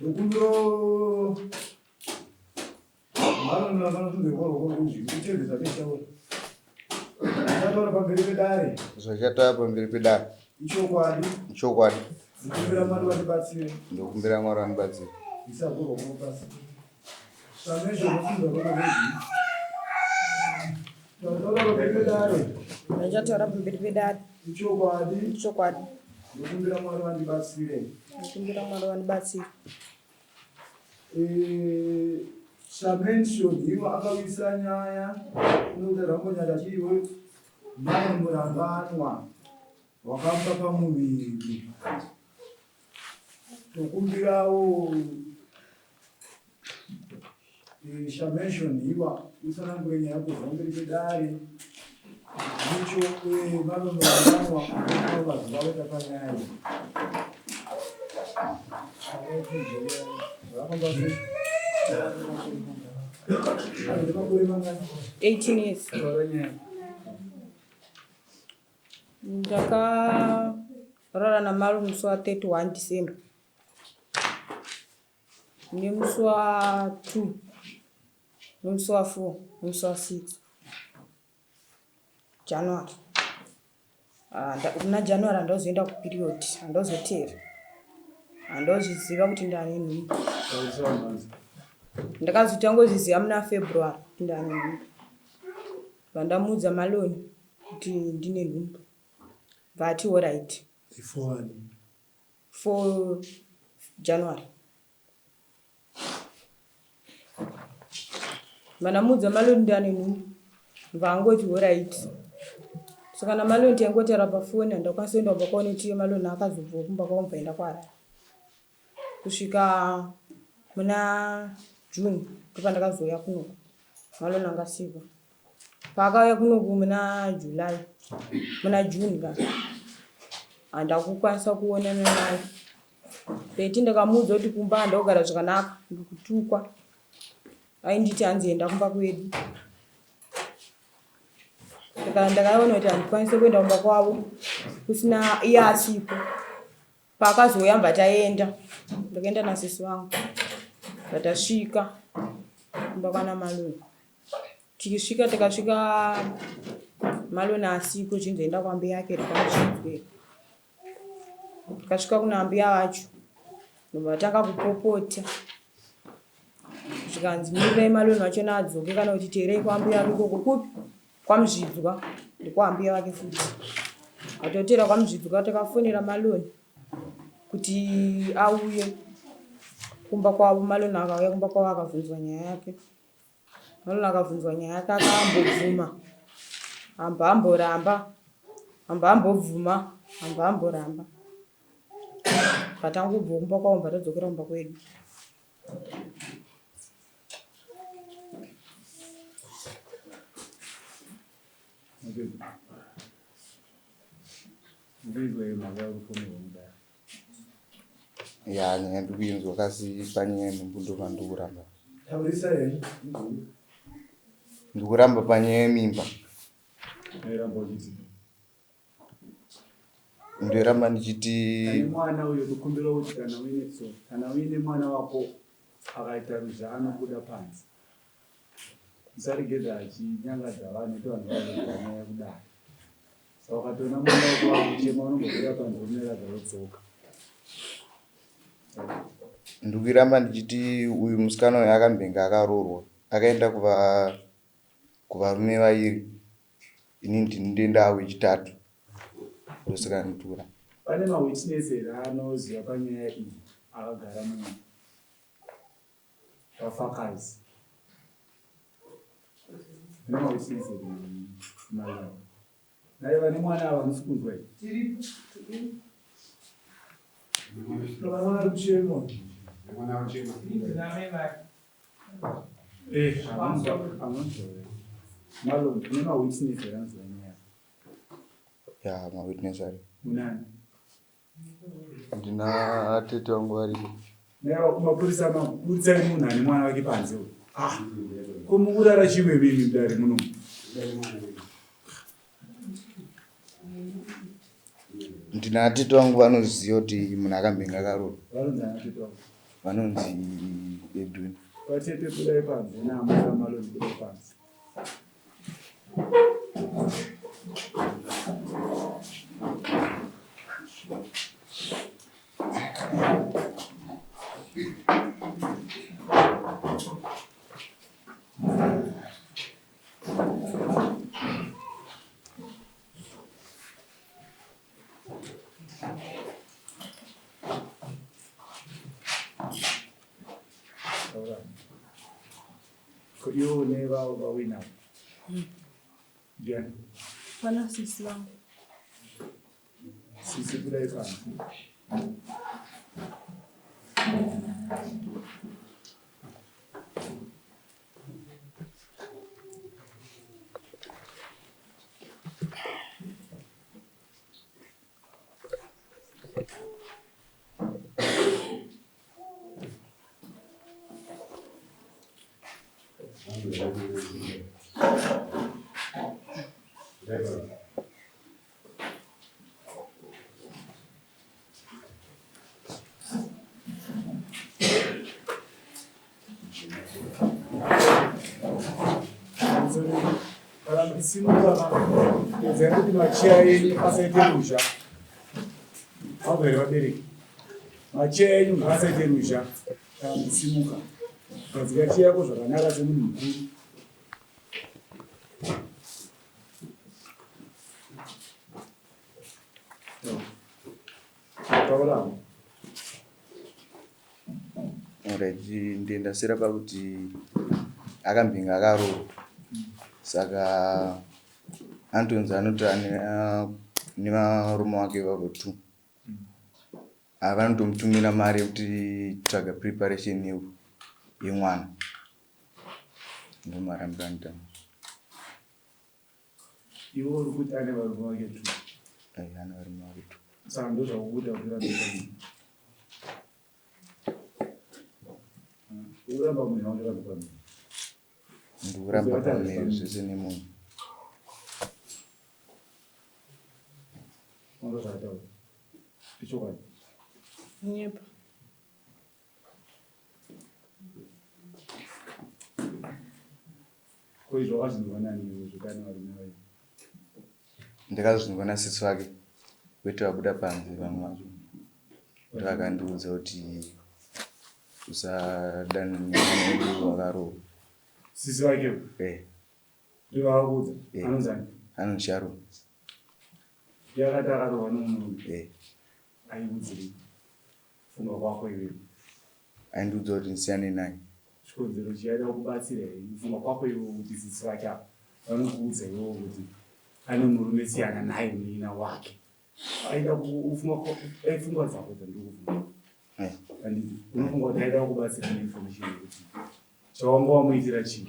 Rukumbiro Zvachataura pamberi pedare. Zvachataura pamberi pedare. Ichokwadi. Ichokwadi. Ndokumbira Mwari vandibatsire. Ndokumbira Mwari vandibatsire. Isagurwa kunopasi. Samezvo unofunga kwakadii? Zvachataura pamberi pedare. Zvachataura pamberi pedare. Ichokwadi. Ichokwadi. Ndokumbira Mwari vandibatsire. Ndokumbira Mwari vandibatsire. Eh, Samension iwo akawisa nyaya inokuti rambonyata chiiwe mai muranganwa wakamupa pamuviri tokumbirawo eh, Shamension iwa utsanangure nyaya kubva mberi pedare ndicho eh, mai muranganwa vazivaweta panyaya iyi. 18 years. Ndakarara naMalu musi wa 31 December nemusi wa 2 nemusi wa 4 nemusi wa 6 January. Ah, kuna January handazoenda kuperiod, handazotera. Handazviziva kuti ndane nhumbu. Ndakazotangozviziva muna February kuti ndane nhumbu. Vandamuudza Maloni kuti ndine nhumbu. Vati alright. 4 January. Vanamudza Maloni ndane nhumbu vangoti horaiti saka naMaloni taingotaura pafoni handakwanisa kuenda kumba kwavo nekuti Maloni akazobvawo kumba kwavo mvaenda kuHarare kusvika muna June ndopandakazouya kunoku Maloni anga asipo paakauya kunoku muna July muna June ka handakukwanisa kuonana naye Betty ndakamuudza kuti kumba handakugara zvakanaka ndikutukwa. Ainditi hanzi enda kumba kwedu. Saka ndakaona kuti handikwanise kuenda kumba kwavo kusina iye asipo. Paakazouya mva taenda ndakaenda nasisi vangu vatasvika kumba kwana malume. Tichisvika takasvika malume asiko chinzi enda kwambuya yake rikwamuchidzwe. Tikasvika kuna ambuya vacho ndobva vatanga kupopota zvikanzi mirirai maloni vachona adzoke kana kuti teerei kwaambuya vake ikoko kupi kwamuzvidzwa ndikwaambuya vake futi atoteera kwamuzvidzwa takafonera maloni kuti auye kumba kwavo maloni akauya kumba kwavo akabvunzwa nyaya yake Maloni akabvunzwa nyaya yake akambobvuma amba amboramba amba ambobvuma amba amboramba patangobva kumba kwavo bva tadzokera kumba kwedu. Ya nyaya ndikuinzwa kasi panyaya yenhumbu ndopandikuramba. Taurisa henyu. Ndikuramba panyaya yemimba. Ndairamba uchiti. Ndoiramba ndichiti Ane mwana uyo ndokumbira kuti kana uine so kana uine mwana wako akaita ruzha anobuda panze musaregedza achinyangadza vanhu iti vanhu vazoita nyaya kudai Saka ukatoona mwana wako wakuchema unombobuda panze wonyaradza wodzoka. Ndikuiramba ndichiti uyu musikana uyu akambenge akaroorwa akaenda kuva kuvarume vairi ini ndini ndoenda wechitatu ndosaka nditura. Pane mawitness here anoziva panyaya iyi akagara muno? Vafakazi. Pane mawitness here mumalawi? Naye vane mwana ava musi kunzwa iyi. Tiripo. Mwana ari kuchema. Mwana ari kuchema. Eh, anonzwa anonzwa. Malon, une mawitness here anoziva nyaya? Ya mawitness ari. Unani? Ndina tete vangu variko. Mapurisa maburitsai munhu ane mwana wake panze uyu. Ah, ko mukurara chimwe mimi mudare muno. Ndina tete vangu vanoziva kuti munhu akambenge akaroorwa. Vanonzi ana tete vangu. Vanonzi Edwin. Vatete budai panze naamai vaMaloni budai panze. Ko iwo nevawo vawinawo ndiani? Pana sisi vangu. Sisi budai pano. Kana muchisimuka edzai kuti macheya enyu asaite ruzha. Vabva here vabereki? Macheya enyu ngaasaite ruzha kana muchisimuka. Gadzika cheya yako zvakanaka semunhu mukuru. Taura. Alright, ndiye ndasira pakuti akambinga akaroorwa saka anotonzi anoti nevarume wake vavo two ava vanotomutumira mari yekuti tsvaga preparation yemwana ndomarambiro anoita. Iwe uri kuti ane varume vake two. Eh, ane varume vake two. Saka ndozvakukuita kuti urambe pamwe. Uramba munhu wauramba pamwe. Ndikuramba pamwe zvese nemunhu. Ndozvaataura. Ichokwadi. Nyepa. Ko izvo wakazvinzwa nani iwe zvekuti ane varume vairi? Ndakazvinzwa nasisi vake kwete vabuda panze vamwe vacho ndovakandiudza kuti usadanana nemunhu wakaroorwa. Sisi vake? Eh. Ndovakakuudza? Eh. Anonzi ani? Anonzi Sharon. Ndiye akati akaroorwa nemurume? Eh. Aikuudzirei? Funga kwako iwewe. Aindiudza kuti ndisiyane naye. Chikonzero chiaida kubatsira here? Kufunga kwako iwewe kuti sisi vake ava vanokuudza iwewe kuti ane murume siyana naye munin'ina wake. Aida kufunga aifunga dzako dzandiri kufunga. Eh. Handiti unofunga kuti aida kubatsira neinformation yekuti chawanga wamuitira chii?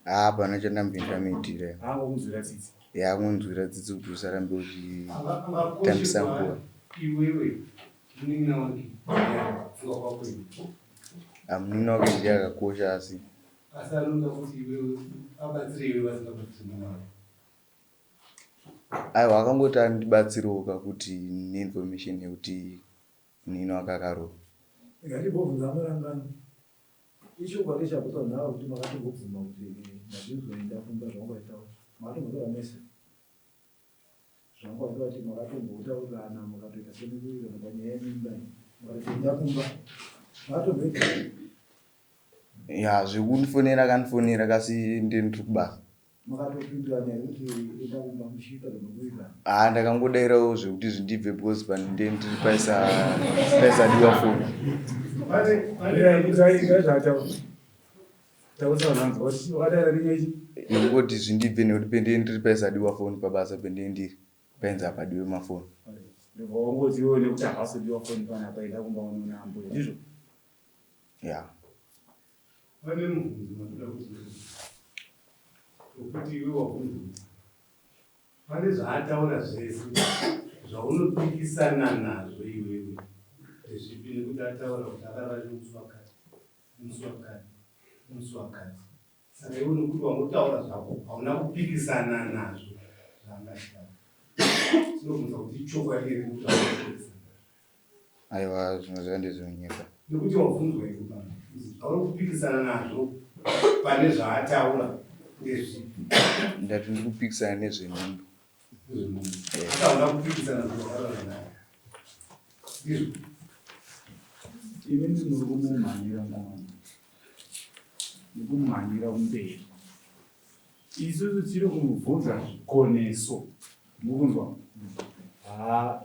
Haa pana chandambinda muitira. Haangokunzwira tsitsi. Ya kunzwira tsitsi kuti usarambe uchitambisa nguva. Iwewe munin'ina wake funga kwako iwe. Munin'ina wake ndiye akakosha asi. Asi anoda kuti iwewe abatsire iwe vasingabatsiri mwana wake. Aiwa akangoti andibatsirewo kakuti neinformation yekuti munin'ina wake akarohwa. Ngatimbobvunza murangano. Ichokwadi chabvunzwa nawo kuti makatombobvuma kuti ndazvinzwa enda kumba zvawanga uchitaura. Makatombotaura mese. Zvawanga uchitaura kuti makatombotaurirana mukatoita semikuwirirana panyaya yemimba iyi. Mukatoti enda kumba. Makatomboita. Ya zvekundifonera akandifonera kasi ndini ndiri kubasa. Makatopindirana here kuti enda kumba muchiita zvinowirirana? Haa ndakangodairawo zvekuti zvindibve because pandenge ndiri paisa paisadiwa foni. Ndikungoti zvindibve nekuti pendenge ndiri paisadiwa foni pabasa pendenge ndiri painzi hapadiwe mafoni. Ndobva wangoti iwe nekuti hapasodiwa foni panapa enda kumba unoona ambuya ndizvo? Ya. Pane mubvunzo wandinoda kubvunza wekuti iwe wabvunza pane zvaataura zvese zvaunopikisana nazvo iwewe ndezvipi nekuti ataura kuti akarara nemusi wakati nemusi wakati nemusi wakati saka iwe nekuti wangotaura zvako hauna kupikisana nazvo zvaangataura tinobvunza kuti ichokwadi here kuti hauna kupikisana Aiwa zvimwe zvacho ndezvekunyepa. Nekuti wabvunzwa iwe pano zvauri kupikisana nazvo pane zvaataura ndezvipi? Ndati ndiri kupikisana nezvenhumbu. Nezvenhumbu. Asi hauna kupikisana nezvawataura naye. Ndizvo. Ini ndinori kumumhanyira mwana. Nekumhanyira kumberi. Isusu tiri kumubvunza zvikoneso. Mukunzwa? Haa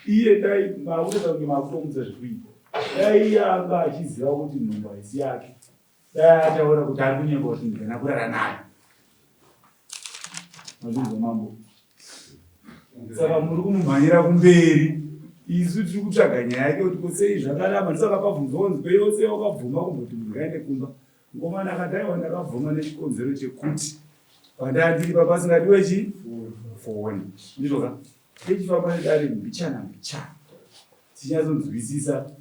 iye dai makutoita kunge makutomudza zvekuita. Dai iye anga achiziva kuti nhumbu haisi yake. Dai ataura kuti ari kunyepa kuti ndikana kurara naye. Mazvinzwa mambo? Saka muri kumumhanyira kumberi. Isu tiri kutsvaga nyaya yake kuti ko sei zvakaramba. Ndosaka pabvunzwa kunzi ko sei wakabvuma kumboti munhu ngaende kumba. Mukomana akati aiwa ndakabvuma nechikonzero chekuti pandaa ndiri papasingadiwe chi foni. Ndizvo ka? Tichifamba nedare mbichana mbichana tichinyatsonzwisisa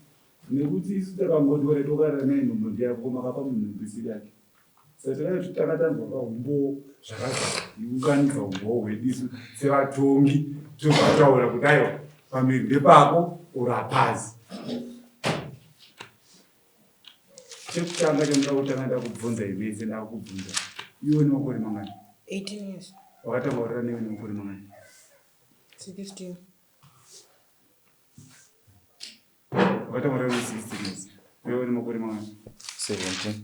nekuti isu takangoti ore tokarara naye nhumbu ndeyako ko makapa munhu nhumbu isiri yake. Saka takati takatanzwa kahumbowo zvakazviunganidza humbowo hwedu isu sevatongi tozvataura kuti aiwa pamiri ndepako or hapazi. Chekutanga chandinoda kutanga ndakubvunza imese ndakubvunza iwe nemakore mangani? 18 years. Wakatanga kurara newe nemakore mangani? 16. Wakatanga kurara ne 16 years. Iwe nemakore mangani? 17.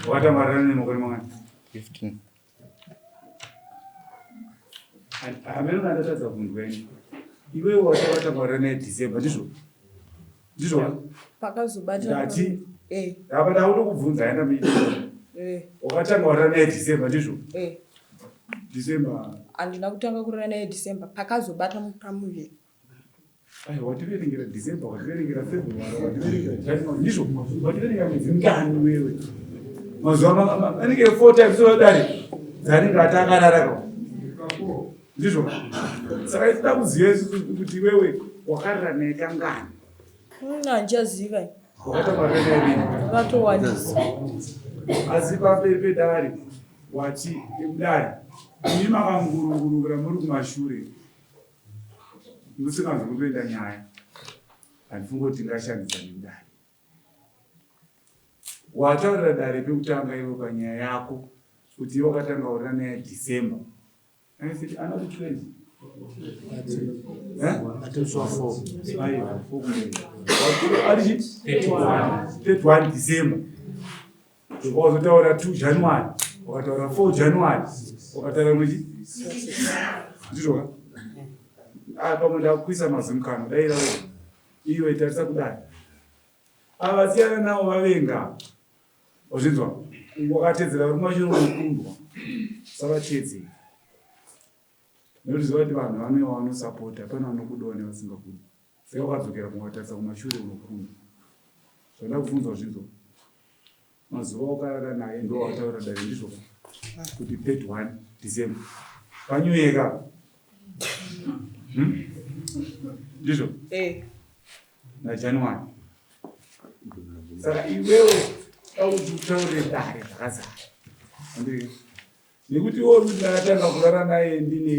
Wakatanga kurara nemakore mangani? 15. Hameno ndatadza kunzwa ini. Iwewe watawataura naye December ndizvo? Ndizvo? Pakazobata Ndati eh apa ndakutokubvunza yaenda muita. Eh. Wakatanga warara naye December ndizvo? Eh. December. Handina kutanga kurara naye December pakazobata pamuviri. Aiwa wativerengera December, wativerengera February, wativerengera January, ndizvo wativerengera mwedzi mingani wewe? Mazuva anenge four times dare dzaanenge atakarara ka ndizvo saka itoda kuziva isusu kuti iwewe wakarara naye kangani? Handichaziva. Wakatanga naye rini? Akatowandisa. Asi pamberi pedare wati mudare imi makangurungurukira muri kumashure Musinganzwi kutoita nyaya handifungi kuti tingashandisa nekudare. Wataurira dare pekutanga iwe panyaya yako kuti iwe wakatanga urira naye December. Anoti 20. Aiwa, ari 31 December. Wazotaura 2 January, wakataura 4 January, wakataura mwedzi ndizvo ka? Ah, pamwe ndakuisa mazwi mukanwa dai rawo iwe tarisa kudai. Ava siyana nawo vavenga. Wazvinzwa? Wakatedzera uri kumashure unokundwa. Savatedzeri. Nekuti ziva kuti vanhu vane vanosapota, pane vanokudawo nevasingakudi. Saka wakadzokera kungotarisa kumashure unokunda. Zvanda kubvunzwa zvinzwa. Mazuva wakarara naye ndo wataura dare ndizvo kuti 31 December. Panyueka. Ndizvo? Eh. Na January. Saka iwewe auti utaure dare zvakazara. Andiri. Nekuti iwe uri kuti ndakatanga kurara naye ndine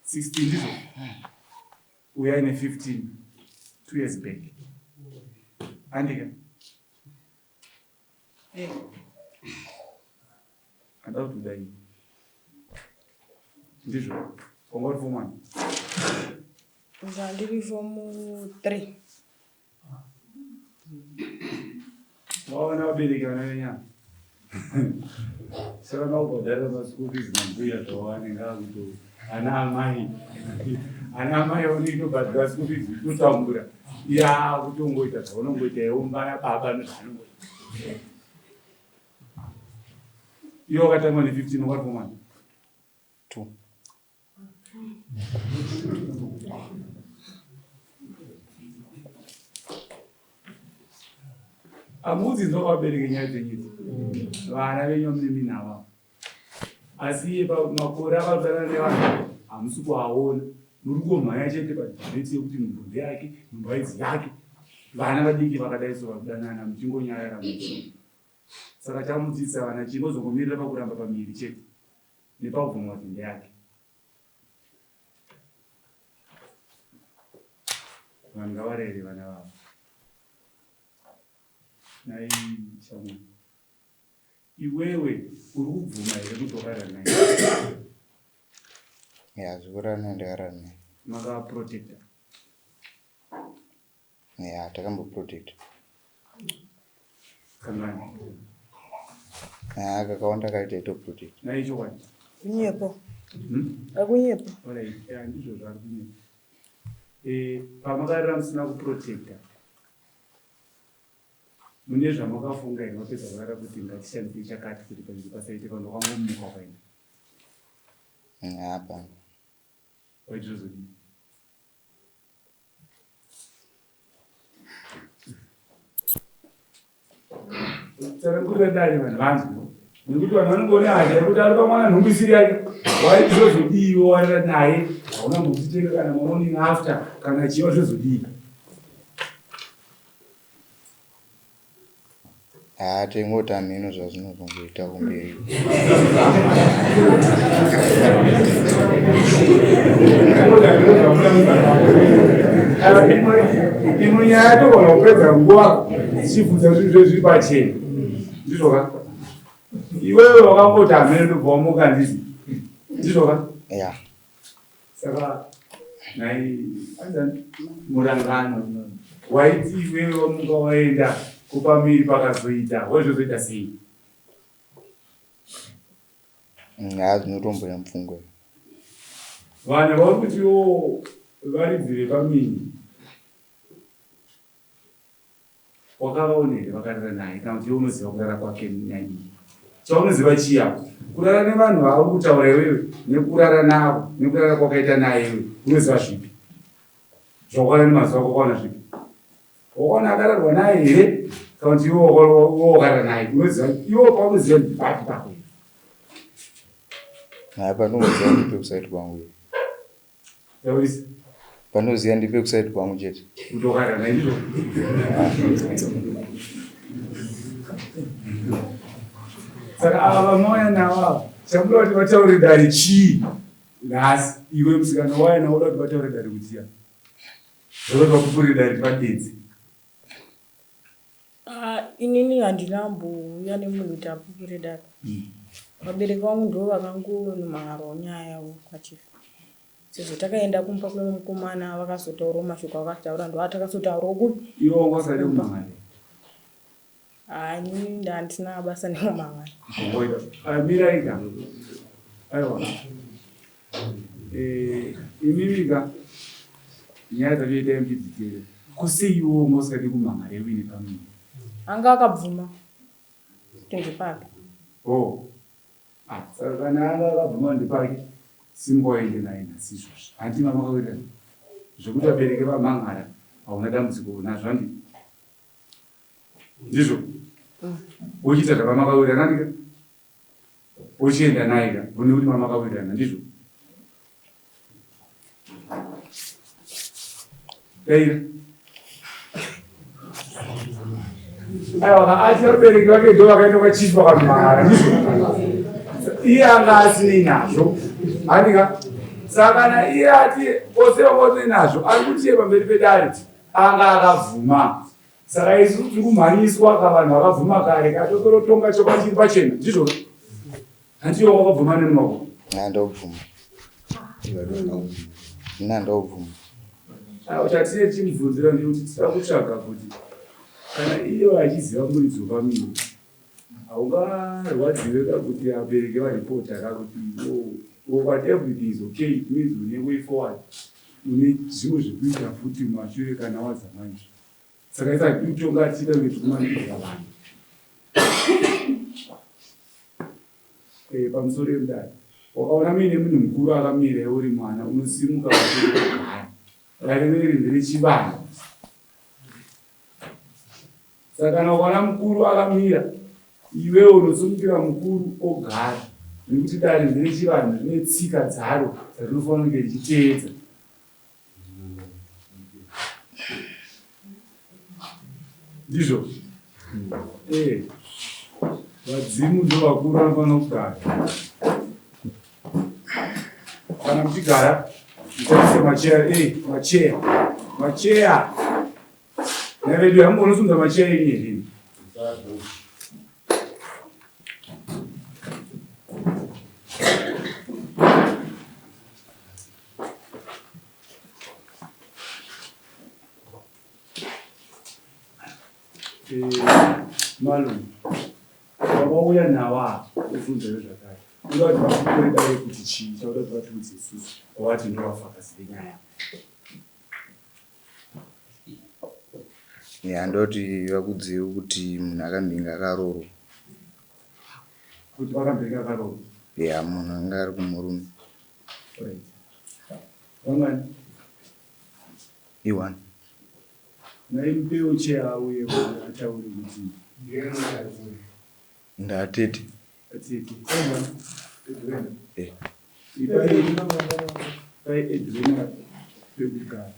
16 ndizvo? Uyu aine 15 2 years back. Andika. Eh. Ada kuti udai. Ndizvo. Wanga uri form 1. Ndandiri form 3. Waona vabereki vana venyama. Saka makubhadhara maschool fees mambuya zvawanenge akuto ana amai. Ana amai vanotobhadhara school fees kutotambura. Ya kutongoita zvaunongoita iwe baba nezvaanongoita. Iwe wakatangwa ne 15 wakati form 1. 2. Hamudzi vabereki nyaya dzenyu idzi. Vana venyu mune minava. Asi iye pamakore akafanana nevanhu hamusi kuaona. Muri kungomhanya chete padhibheti yekuti nhumbu ndeyake, nhumbu haizi yake. Vana vadiki vakadai so vakudanana muchingonyarara muchi. Saka chamudzidzisa vana chii mozongomirira pakuramba pamiviri chete nepakubvuma kuti ndeyake. Vanhu ngavarere vana vavo. Nhai shamwari, iwewe uri kubvuma here kuti wakarara naye? Ya, zvekurara naye ndakarara naye. Makaprotecta? Ya, takamboprotecta. Kangani? Ya, kakawanda kaita itoprotecta. Nhai chokwadi? Kunyepa. Akunyepa. Alright, ya ndizvo zvaari kunyepa. Eh, pamakarara musina kuprotecta mune zvamakafunga here mapedza kurara kuti ngatishandise chakati kuti pazvinhu pasaite vanhu vakangomuka ukaenda? Hapana. Waiti zvozodii? Tsanangurira dare vanhu vanzwe nekuti vanhu vanongoona hasha yekuti ari pamwana nhumbu isiri yake waiti zvozodii wowarira naye hauna mbozvitenga kana morning after kana chiva zvozodii Haa tingoti hameno zvazvinozongoita kumberi. Imwe nyaya togona kupedza nguva tichibvunza zvinhu zvezviri pachena. Ndizvo ka? Iwewe wakangoti hameno ndobva wamuka handiti? Ndizvo ka? Ya. Saka nhai anzani murangano waiti iwewe wamuka waenda kupamiri pakazoita waizvozoita sei? Haa zvinotomboya mupfungwa. Vanhu vari kutiwo varidzi vepamiri Wakavaona here vakarara naye kana kuti iwe unoziva kurara kwake nyaya iyi? Chaunoziva chii apa? Kurara nevanhu vauri kutaura iwewe nekurara navo nekurara kwakaita naye iwe unoziva zvipi? Zvawakaona nemazuva ako wakaona zvipi? Wakaona akararwa naye here kana kuti iwe wakarara naye? Unoziva iwe paunoziva ndipapi pako? Apa ndingoziva ndipe kuside kwangu. Taurisa. Panoziva ndipe kuside kwangu chete. Kutokara naizvo. Saka ava vamauya navo ava chamuda kuti vataure dare chii nhasi iwe musikana waya nawo uda kuti vataure dare kuchiya zvoda kuti vapupurire dare tipadedze. Ah, inini handina mbouya nemunhu kuti apupure dare. Vabereki vangu ndivo vakangonomhan'arawo nyaya yavo kwachief. Sezvo takaenda kumba kwemukomana vakazotaurawo mashoko avakataura ndo atakazotaurawo kupi. Iwe wanga usati kumhan'ara. Ah, inini ndandisina basa nekumhan'ara. Ah, mirai ka. Aiwa. Eh, imimi ka nyaya dzacho itai muchidziteerera. Ko sei iwe wanga usingadi kumhan'ara iwe uine pamuviri? Anga akabvuma kuti ndepake. Oh. Ah, saka kana anga akabvuma ndepake, simuka uende naye nhasi izvozvi. Hanti mama makawirirana? Zvekuti vabereki vamhan'ara hauna dambudziko nazvo handi? Ndizvo? Wochiita zvavamakawirirana handika? Wochienda naye ka, nekuti mamakawirirana ndizvo? Daira. Aiwa ati vabereki vake ndo vakaenda kwachief vakamhara ndizvo. Iye anga asinei nazvo. Handika. Saka kana iye ati ose vanga nazvo ari kuti iye pamberi pedare anga akabvuma. Saka isu tiri kumhanyiswa ka vanhu vakabvuma kare katotorotonga chokwadi chiri pachena ndizvo. Hanti iwe wakabvuma nemunhu wako? Ndobvuma. Ina ndobvuma. Chatine chimubvunzira ndekuti tira kutsvaga kuti kana iyo achiziva muridzi wepamiri haungarwadziwe ka kuti abereke varipota ka kuti what everything is okay it means une way forward une zvimwe zvekuita futi mumashure kana wazama izvi saka isa kutonga tichiita kunge tikumanikidza vanhu Eh, pamusoro yemudare wakaona muine munhu mukuru akamira iwe uri mwana unosimuka wachigara dare riri nderechivanhu saka kana ukaona mukuru akamira iwewe unosimukira mukuru ogara nekuti dare nderechivanhu rine tsika dzaro dzarinofanira kunge richiteedza Ndizvo. Eh. Vadzimu ndo vakuru vanofanira kugara. Kana muchigara, muchaise macheya, eh, macheya. Macheya. Navedu hamugonosumudza macheya enyu here? Eh, Malume, wavauya nawo apa ubvunza zvakare. Unoda kuti vapupure dare kuti chii chauda kuti vatiudze isusu wavati ndovafakazi venyaya. Ya ndoti vakudziwe kuti munhu akambenge akaroorwa. Kuti vakambenge akaroorwa. Ya munhu anga ari kumurume. Right. Vangani? I1. Naimupewo chair auye ataure kuti Ndatete. Atete. Eh. Ipai pai Edwina pekugara.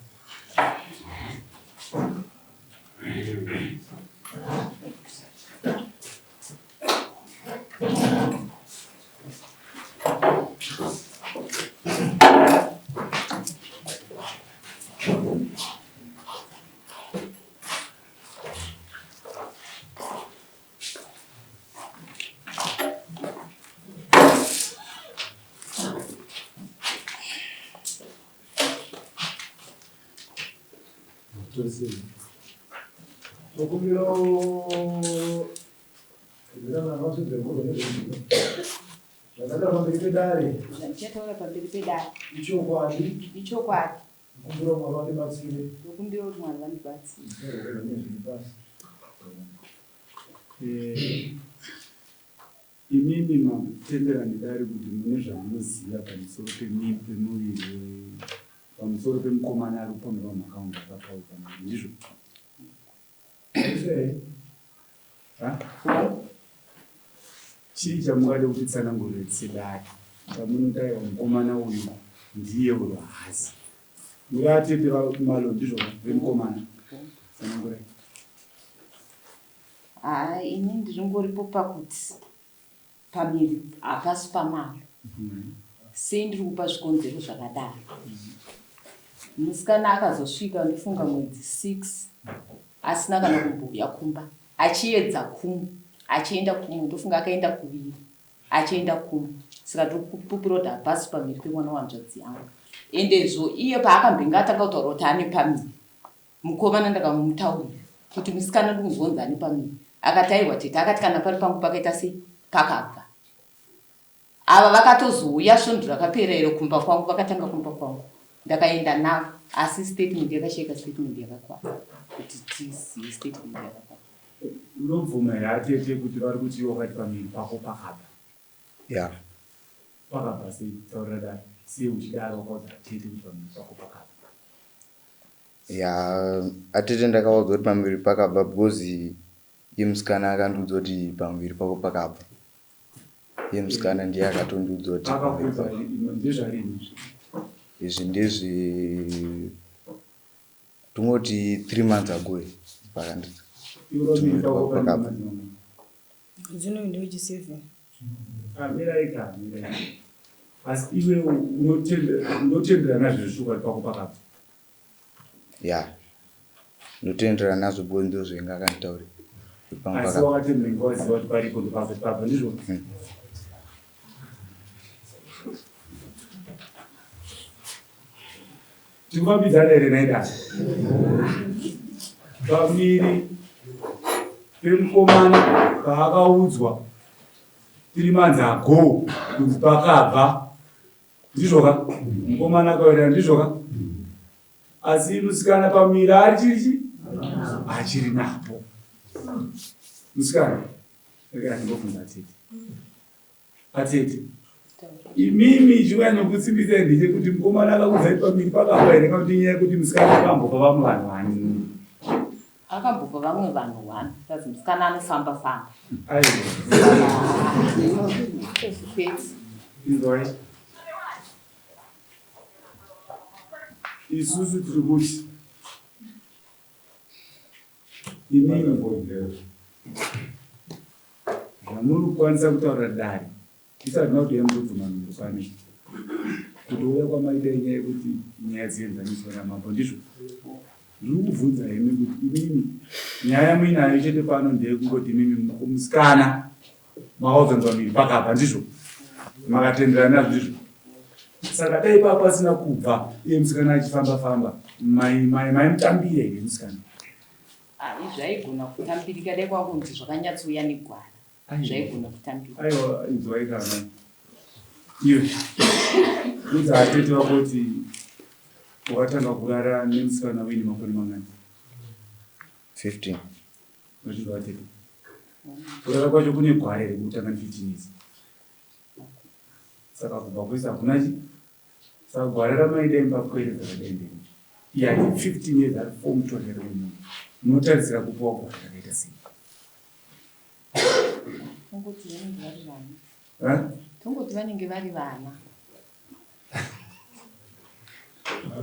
Tokumbira zvakataura pamberi pedare. Zvandichataura pamberi pedare. Ichokwadi. Ichokwadi. Ndokumbira Mwari vandibatsire. Ndokumbira kuti Mwari vandibatsire. Eh, imimi matendera nedare kuti mune zvamunoziva pamusoro pemuviri pamusoro pemukomana ari kupomerwa mhaka kunge akapauka muviri ndizvo? Chii chamungade kutitsanangurire sedare chamunoti aiwa mukomana uyu ndiye uyo haazi? Muri atete vaMalo ndizvo vemukomana? Tsanangurai. Haa ini ndiringoripo pakuti pamiri hapasi pamalo. Sei ndiri kupa zvikonzero zvakadaro? Musikana akazosvika ndofunga mwedzi 6 asina kana kumbouya kumba achiedza kumwe achienda kumwe ndofunga akaenda kuviri achienda kumwe saka ndiri kupupira kuti hapasi pamiri pemwana wanzvadzi yangu endezvo iye paakambenge atanga kutaura kuti ane pamiri Mukomana ndakamutaurira kuti musikana ndikunzwa kunzi ane pamiri akati aiwa tete akati kana pari pangu pakaita sei pakabva. Ava vakatozouya svondo rakapera iro kumba kwangu vakatanga kumba kwangu ndakaenda navo asi statement yakashaika statement yakakwana kuti tizive statement yakakwana. Unobvuma here atete kuti vari kuti iwe wakati pamiri pako pakabva? Yeah. Pakabva sei? Taurira dare. Sei uchidaro wakaudza atete kuti pamiri pako pakabva? Ya atete ndakavaudza kuti pamuviri pakabva because iye musikana akandiudza kuti pamuviri pako pakabva. Iye musikana ndiye akatondiudza kuti pamuviri Akakuudza pako. ndezvarini izvi? Izvi ndezve tongoti 3 months ago pakandiudza Iwe kuti pamuviri pamuviri pako pako pane pakabva. mwedzi mangani? Mwedzi unoyu ndewechi7. Ah, mirai ka, mirai. Asi iwe unotenderana nazvo zvechokwadi pako pakabva? Ya, ndotenderana nazvo because ndozvainge akanditaurira. Kuti pangu Asi pakabva. wakatendera waziva kuti paripo ndopasati pabva ndizvo? Tikufambidzana here nhai dada? Pamiri pemukomana paakaudzwa tiri manzi ago kunzi pakabva ndizvoka mukomana akawerera ndizvoka asi musikana pamiri ari chiri chi achiri napo musikana rega ndingobvunza tete Atete, imimi chiuya nokusimbisai ndechekuti mukomana akakudzai pamiri pakafa here kana kuti inyaya yekuti musikana akambopa vamwe vanhu wani? Akambopa vamwe vanhu wani, kazi musikana anofamba famba. Aiwa. Kwete. Inzwai. Isusu tiri kuti Imimi zvamuri kukwanisa kutaura dare isu hatina kuti yamutobvuma mhiko pano kuti uya kwamaita inyaya yekuti nyaya dzienzaniswa namambo ndizvo Ndiri kubvunza imi kuti imimi nyaya yamuinayo chete pano ndeyekungoti imimi musikana makaudza pamiri pakabva ndizvo makatenderana nazvo ndizvo saka dai paa pasina kubva iye musikana achifamba famba maimutambira here musikana ah, zvaigona kutambirika dai kwakunzi zvakanyatsouya negwara zvaigona kutambira aiwa inzwai kana iwe udza atete vako kuti wakatanga kurara nemusikana uine makore mangani 15 Unochinzwa atete kurara kwacho kune gwara here kutanga ne 15 years saka kubva kwese hakuna chi saka gwara ramaida imba pwere dzakadai ndei iye ati 15 years ari form torero wemunhu munotarisira kupiwa gwara rakaita sei Tongoti vanenge vari vana. Tongoti vanenge vari vana.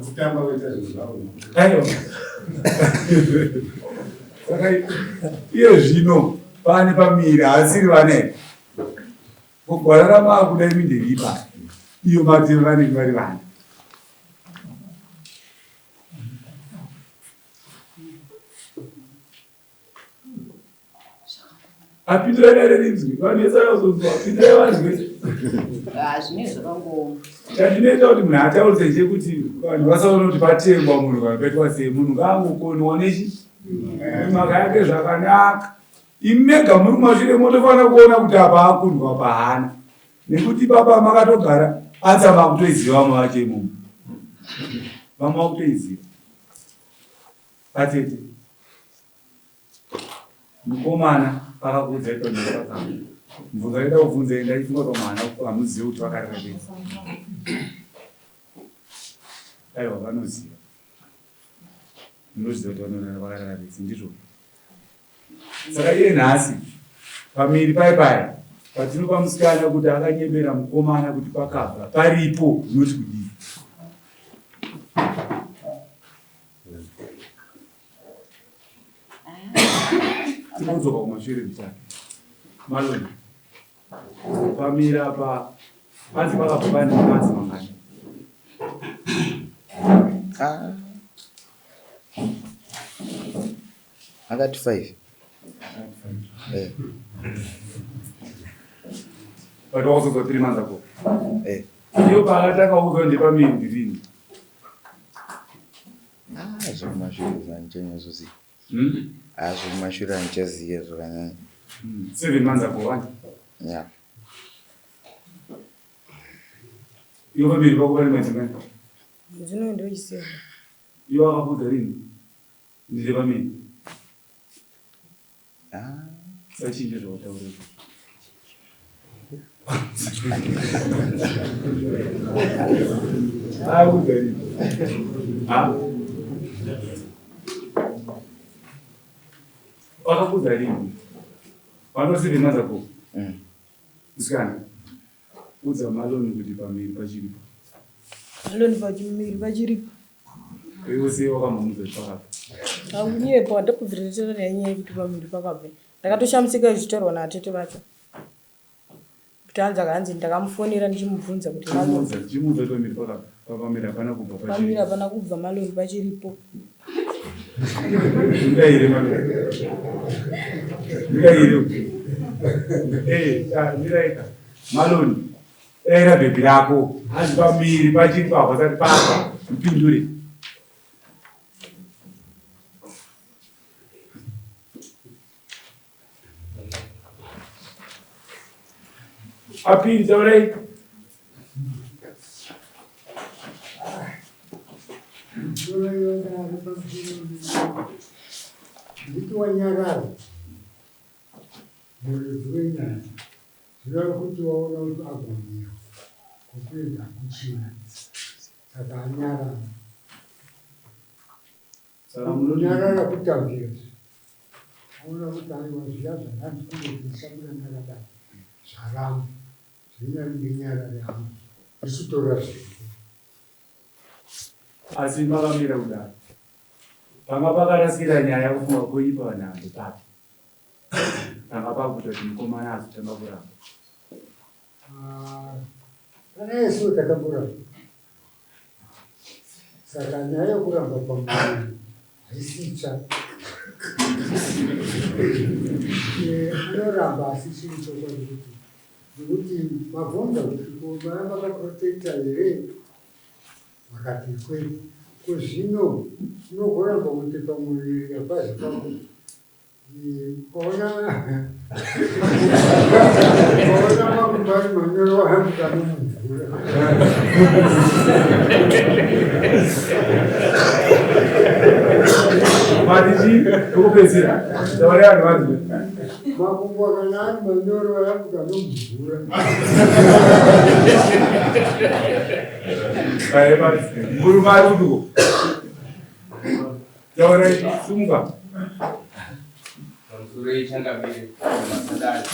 Kutamba kuita zvinhu zvavo. Aiwa. Saka iye zvino pane pamiri haasiri vana here? Gwara ramaakuda imi nderipa iyo mati vanenge vari vana. Apindurai dare rinzwi vanhu vese vakazonzwa pindurai vanzwe. Ah, zvinenge zvakangooma. Chandinoita kuti munhu ataurise chekuti vanhu vasaona kuti patengwa munhu kana paitwa sei munhu ngaangokoniwa nechi mhaka yake zvakanaka. Imi mega muri kumashure motofanira kuona kuti apa akundwa apa haana nekuti baba makatogara ansa makutoiziva vamwe vacho imomo vamwe vakutoiziva vatete Mukomana akakuudzai pamiri pakabva. Mubvunzo ndaida kubvunza ini ndaifunga pamwe haana hamuzivi kuti vakarara bedzi. Aiwa vanoziva. Munozviziva kuti vanorara vakarara bedzi ndizvo. Saka iye nhasi pamiri pai pai patinopa musikana kuti akanyebera mukomana kuti pakabva paripo unoti kudii? Tinodzoka kumashure mutatu. Maloni. Pamira pa panzi pakabva pane manzi mangani. Ah. Akati 5. Eh. But wakazodza 3 months ago. Eh. Iyo paakatanga kuudzwa ndepamiri ndirini. Ah, zvekumashure zvandichanyatsoziva. Hmm? Ah, zvekumashure handichaziva zvakanyanya. 7 months ago, wani? Yeah. Iwe pamberi pako pane mwedzi mingani? Mwedzi unoyu ndewechisere. Iwe wakabuda rini? Ndiri pamiri. Ah. Sachinje zvawataura izvo. Akuda rini? Ha? Wakabuda rini? Wano 7 months ago. Musikana. Udza Maloni kuti pamiri pachiripo. Maloni pamiri pachiripo. Iwe sei wakambomuudza kuti pakabva? Akunyepa ndakubvira tete nenyaya yekuti pamiri pakabva. Ndakatoshamisika zvichitaurwa natete vacho. Kuti hanzi akanzi ndakamufonera ndichimubvunza kuti Maloni. Chimuudza kuti pamiri pakabva. Pamiri hapana kubva pachiripo. Pamiri hapana kubva Maloni pachiripo. Ndikaire Maloni. Ndikaire. Eh, ah, ndiraika. Maloni. Daira bhebhi rako. Hanzi pamiri pachiripo hapasati pafa. Mpindure. Apiri taurai. Nditi wanyarara muridzi wenyaya zvinoreva kuti waona kuti agonerwa kwekuenda hakuchina saka anyarara. Saka munoti Kunyarara kutambira. Aona kuti aiwa zviya zvandandikungoti ndisabuda ndakadai zvaramba. Zvinyari ndinyarare hangu ndichitora zvinhu. Asi makamira kudaro. Panga pakarasikira nyaya kufunga kwenyu pavanhambo papi. Panga pakuita kuti mukomana azotanga kuramba. Ah, kana yesu takamboramba. Saka nyaya yekuramba pamunhu. Haisi itsva. Anoramba asi chiri chokwadi kuti nekuti mabvunza kuti ko vaya vakaprotecta here vakati kwete. Ko zvino unogoramba kuti pamuviri hapazi pako. Ukaona ukaona makumbo ari manyoro wahambuka nomumvura. Matichi tokupedzera taura vanhu vanzwe. Makumbo kana ari manyoro wahambuka nomumvura. Murume ari kuduko. Taurai sumuka. Pamusoro yechangamire masadari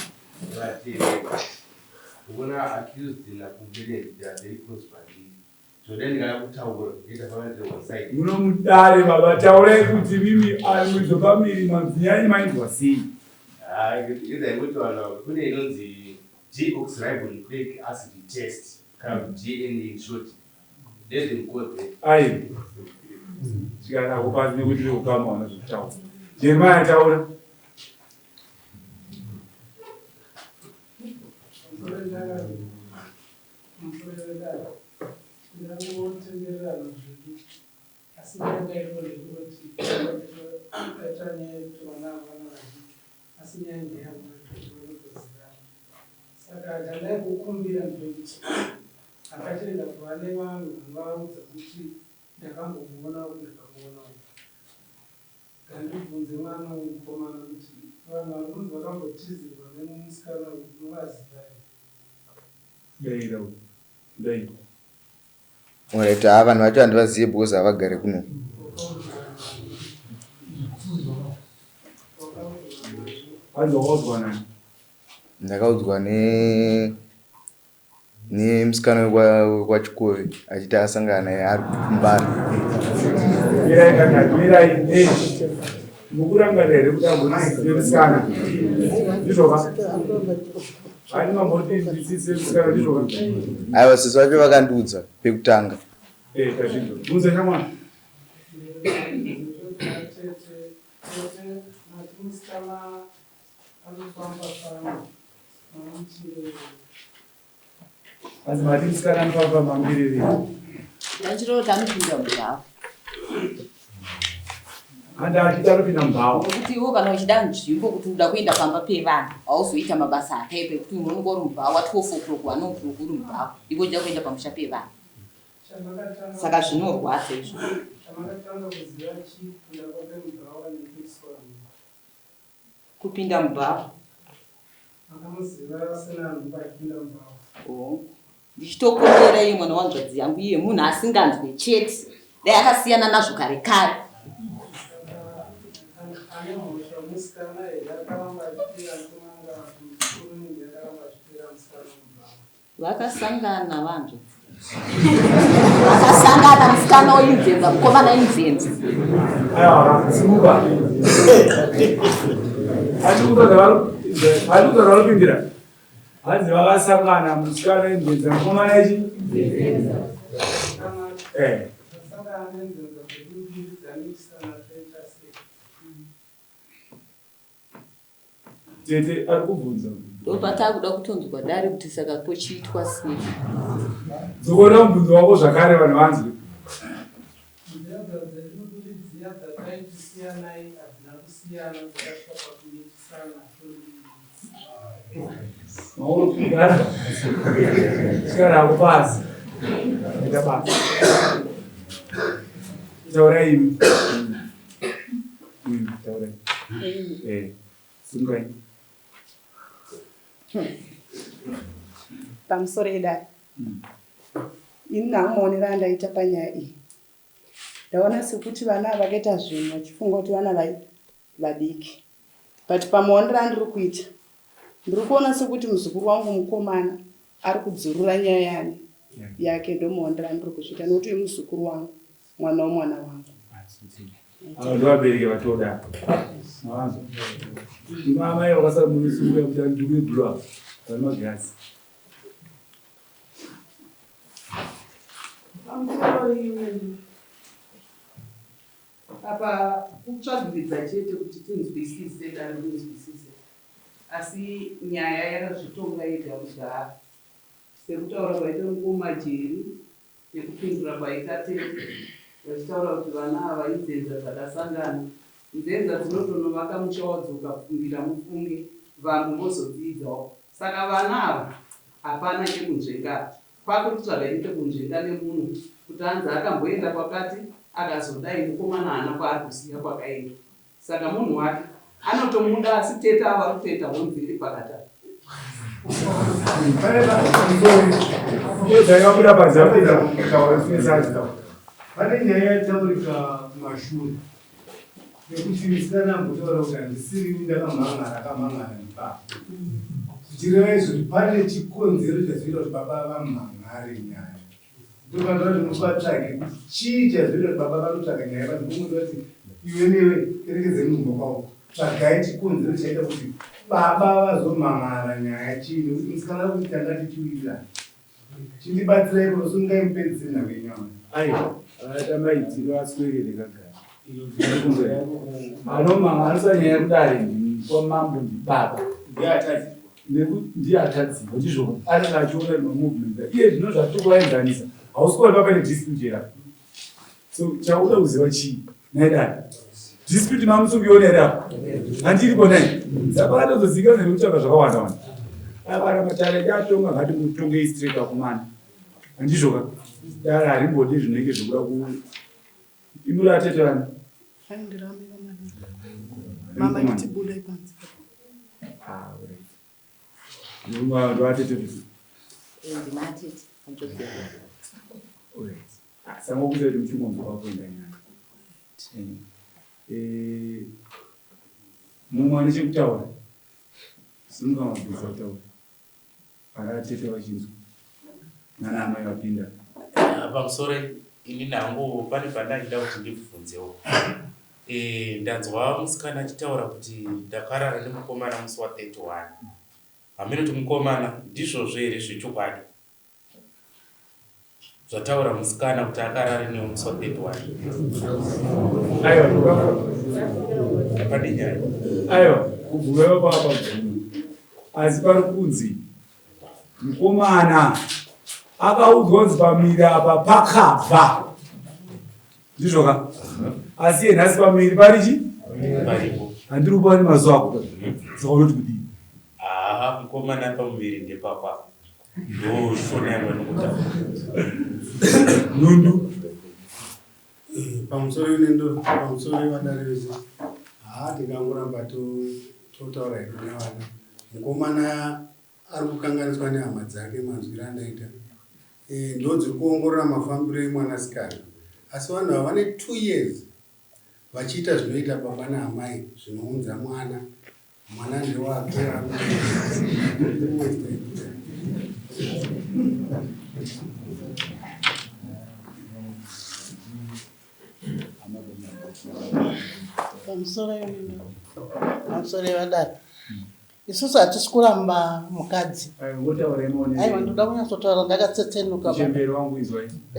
nevateereri. Ukuona accused naComplainant they are very close pandiri. Zvoda ndingada kutaura ndoita fanira one side. Muno mudare baba taurai kuti mimi ari pamiri manzinyaya yenyu mainzwa sei? Ah, idza ingoti vanhu ava kune inonzi deoxyribonucleic acid test kana kuti DNA in short. Ai, zvikanako pasi nekuti veukama vanozvitaura. Jeremiah taura. Asi nyaya iripo ndeyekuti paita nyaya yekuti vana ava vana vadiki asi nyaya ndeyavo vanotozivana. Saka chandaingokumbira ndechekuti akachirega kuva nevanhu vanovaudza kuti ndakambomuona uku ndakamuona uku. Ngandibvunze mwana uyu mukomana kuti vanhu vari kunzi vakambotizirwa nemusikana uyu unovaziva here? Daira uyu. Dai. Alright, haa vanhu vacho handivazive because havagare kuno. Hanzi wakaudzwa nani? Ndakaudzwa ne nemusikana wekwaChikove achiti asangana naye ari kumbare. Mirai kana mirai eh. Mukurangarira here kuti ambonisiye musikana? Ndizvo ka? Ani mamboti ndisiye musikana ndizvo ka? Aiwa sisi vacho vakandiudza pekutanga. Eh, tazvinzwa. Bvunza shamwari. Tete, tete, mati musikana anofamba famba mamuchirei. Hanzi mati musikana anofamba mambiriri. Ndachirota anopinda mubhawa. Handi achiti anopinda mubhawa. Nekuti iwe kana uchida nzvimbo kuti uda kuenda pamba pevanhu hauzoita mabasa akaipa ekuti unonga uri mubhawa 12 o'clock 1 o'clock uri mubhawa iwe uchida kuenda pamusha pevanhu. Saka zvinorwadza izvo. Chamakatanga kuziva chii kupinda kwake mubhawa nekuiswa Kupinda mubhawa. Makamuziva asina nhumbu achipinda mubhawa. Hongu. Ndichitokombera iye mwana wanzvadzi yangu iye munhu asinganzwe chete. Dai akasiyana nazvo kare kare. Saka ane mhosva musikana here akaramba achipinda mukomana kana kuti muzukuru ndiye akaramba achipinda musikana mubhawa. Vakasangana vanzvadzi. Vakasangana musikana oinzenza mukomana inzenza. Aiwa, simuka. Achikuta zvavanopindira. Hanzi vakasangana musikana inzenza mukomana ichi. Eh. Vasangana nenzenza dzekumbiri dzamitisana toita sei? Tete ari kubvunza. Ndopatakuda kutonzwa dare kuti saka pochiitwa sei. Dzokora mubvunzo wako zvakare vanhu vanzwe. Nzenza dzedu dziya dzataiti siyanai hadzina kusiyana dzakasvika pakumitisana todii. Mauri kugara. Chigara hako pasi. Ita basa. Taurai imi. Taurai. Eh. Sungai. Pamusoro edare. Ini hangu maonero andaita panyaya iyi. Ndaona sekuti vana ava vakaita zvinhu vachifunga kuti vana vadiki. But pamaonero andiri kuita ndiri kuona sekuti muzukuru wangu mukomana ari kudzurura nyaya yani yake ndomaonero andiri kuzviita nekuti uyu muzukuru wangu mwana womwana wangu. Ava ndovabereki vatoda. Mavanzwa. Ino amai vakasara munosunguya kuti andikuye blue apa. Vane magirasi. Pamusoro imwe Apa kutsvagiridza chete kuti tinzwisise dare rinzwisise asi nyaya yakazvitonga yega kudhara sekutaura kwaita mukoma Jerry nekupindura kwaita tete vachitaura kuti vana ava inzenza dzakasangana nzenza dzinotonovaka musha wadzo ukafungira mufunge vamwe vozodziidzawo saka vana ava hapana chekunzvenga apa Kwakutsvaga chete kunzvenga nemunwe kuti anzi akamboenda kwakati akazodai mukomana haana kwaari kuziva kwakaenda saka munhu wake anotomuda asi tete avo vari kutoita honzeri pakati apa. Pane nyaya yataurika kumashure yekuti musikana ambotaura kuti handisirini ndakamhan'ara akamhan'ara ndibaba zvichireva izvo kuti pane chikonzero chazoita kuti baba vamhan'are nyaya ndopanoda kuti mupatsvage kuti chii chazoita kuti baba vanotsvaga nyaya vanhu kuti iwe newe perekedzei mugumba kwavo tsvagai chikonzero chaita kuti baba vazomhan'ara nyaya chii nekuti musikana kuti tanga tichiwirirana Chindibatsirai kunosungai mupedzise nhau yenyu amai. Aiwa, akaita maitiro aswerere kagara. Anoma anosa nyaya kudare kwamambo ndibaba. Ndiye atadzirwa ndizvo anenge achiona mamovement iye zvino zvatiri kuvaenzanisa hausi kuona paine dispute here So chauda kuziva chii nhai dai dispute mamusungiona here apa handiripo nhai saka pakatozozivikanwa nekutsvaka zvakawanda wanda apa matare edu atonga ngati mutongei straight akomana handizvoka dare harimbodi zvinenge zvekuda ku imuri atete vani Mama nditibudai panze. Ah, right. Ndoatete. Ndimatete. Alright. Sangokuti kuti muchingonzwa kwakuenda nyaya. Eh, mumwe ane chekutaura simuka mabhiza kutaura ana tete vachinzwa nana amai vapinda. Ah, pamusoro ini nangu pane pandachida kuti ndibvunzewo eh, ndanzwa musikana achitaura kuti ndakarara nemukomana musi wa 31 hameno kuti mukomana ndizvozvo here zvechokwadi Zvataura musikana kuti akarare newe musi wa 31. Aiwa, pane nyaya. Aiwa, kubvuma ipapo apa bvuma. Asi pari kunzi mukomana akaudzwa kunzi pamiri apa pakabva. Ndizvo ka? Asi iye nhasi pamiri pari chi? Paripo. Handiri kupa nemazuva ako. Saka unoti kudii? Haa, mukomana pamuviri ndepapa. Ndoshona yangu yandinotaura. Nundu. Eh, pamusoro nendo pamusoro vadare vese haa tingangoramba totaura hedu nevana mukomana ari kukanganiswa nehama dzake manzwiro andaita eh, ndo dziri kuongorora mafambiro emwanasikana asi vanhu ava vane two years vachiita zvinoita baba naamai zvinounza mwana Mwana ndewake pamusoro pamusoro yevadare isusu hatisi kuramba mukadzi aiwa ndoda kunyatsotaura ndakatsetsenuka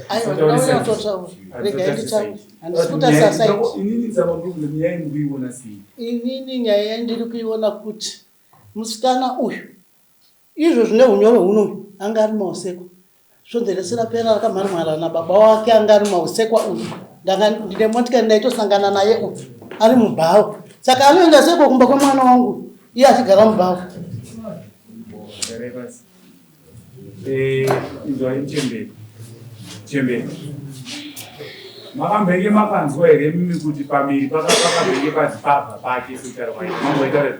aiwa ndoda kunyatsotaura regai nditaure handisi kutarisa side Inini nyaya yandiri kuiona kuti musikana uyu izvo zvine hunyoro huno uyu anga ari mausekwa svondo rese rapera rakamharmhara nababa wake anga ari mausekwa uyu ndanga ndine motikari ndaitosangana naye uyu ari mubhawa saka anoenda seko kumba kwemwana wangu iye achigara mubhawa Eh, inzwai muchembere chembere makambenge makanzwa here mimi kuti pamiri pakambenge panzi pabva pake sekutaura kwaita mamboitaura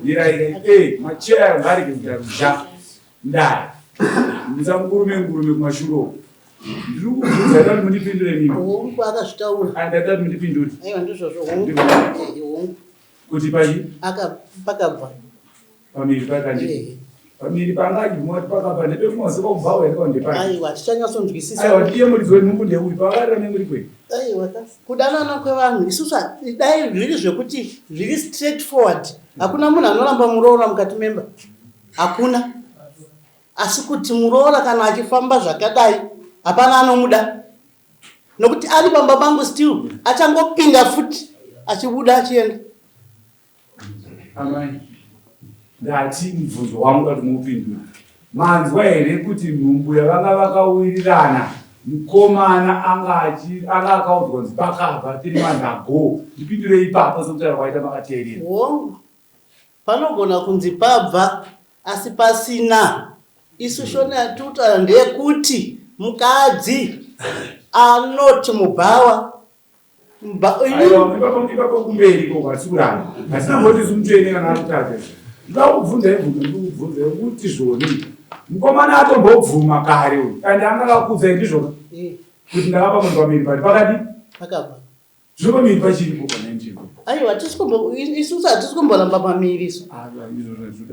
mirai eh macheya ngarege kuita ruzha ndaya musangurume ngurume kumashure uko ndiri kubvunza ita kuti mundipindure mimi hongu akazvitaura andaita kuti mundipindure aiwa ndizvozvo hongu hongu kuti pachi pakabva Pamiri pakandi. Eh. Pamiri panga achibvuma kuti pakabva ndepekumazi kwakubvawo here kwa ndepari. Aiwa tichanyasonzwisisa. Aiwa ndiye muridzi wenhumbu ndeuyu pakarira nemuri kwei. Aiwa kudanana kwevanhu isusu dai zviri zvekuti zviri straight forward hakuna munhu anoramba muroora mukati memba hakuna asi kuti muroora kana achifamba zvakadai hapana anomuda. Nokuti ari pamba pangu still achangopinda futi achibuda achienda. Amai, ndati mubvunzo wangu kati muupindure. Manzwa here kuti nhumbu yavanga vakawirirana mukomana anga achi anga akaudzwa kunzi pakabva tiri months ago. Ndipindure ipapo sekutaura kwaita makateerera. Hongu, panogona kunzi pabva asi pasina. Isu shona yatiri kutaura ndeyekuti mukadzi anoti mubhawa Ipapo kumberi ikoko hatisi kuramba. Hatina mboti isu mutsvene kana akutadza. Ndoda kukubvunza ibvunzo ndikukubvunza yekuti zvoni. Mukomana atombobvuma kare uyu. And anga akakuudzai ndizvona. Eh. Kuti ndakapa munhu pamiri pari pakadi? Pakabva. Zvino pamiri pachiripo kana nzvimbo. Aiwa hatisi kumbo isusu hatisi kumboramba pamiri isu.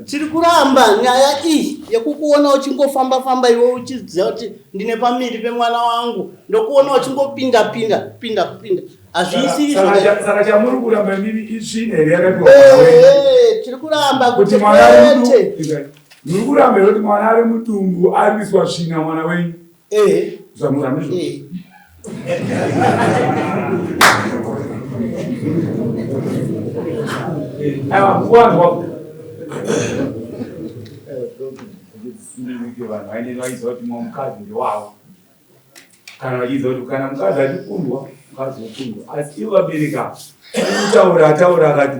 Tiri kuramba nyaya iyi yekukuona uchingofamba famba iwe uchiziva kuti ndine pamiri pemwana wangu ndokuona uchingopinda pinda pinda pinda hazviisi izvo. Saka chamuri kuramba imimi itsvina here yakapiwa? Tiri kuramba kuti mwana ari muri kuramba here kuti mwana ari mudumbu ari kuiswa tsvina mwana wenyu? Eh. Zvamuramba izvozvo. Eh. Aiwa, kuwanzwa. Vanhu vainenge vachiziva kuti mumwe mukadzi ndewavo kana vachiziva kuti kana mukadzi achikundwa mukadzi wokundwa asi ivo vabereki ava kutaura ataura akati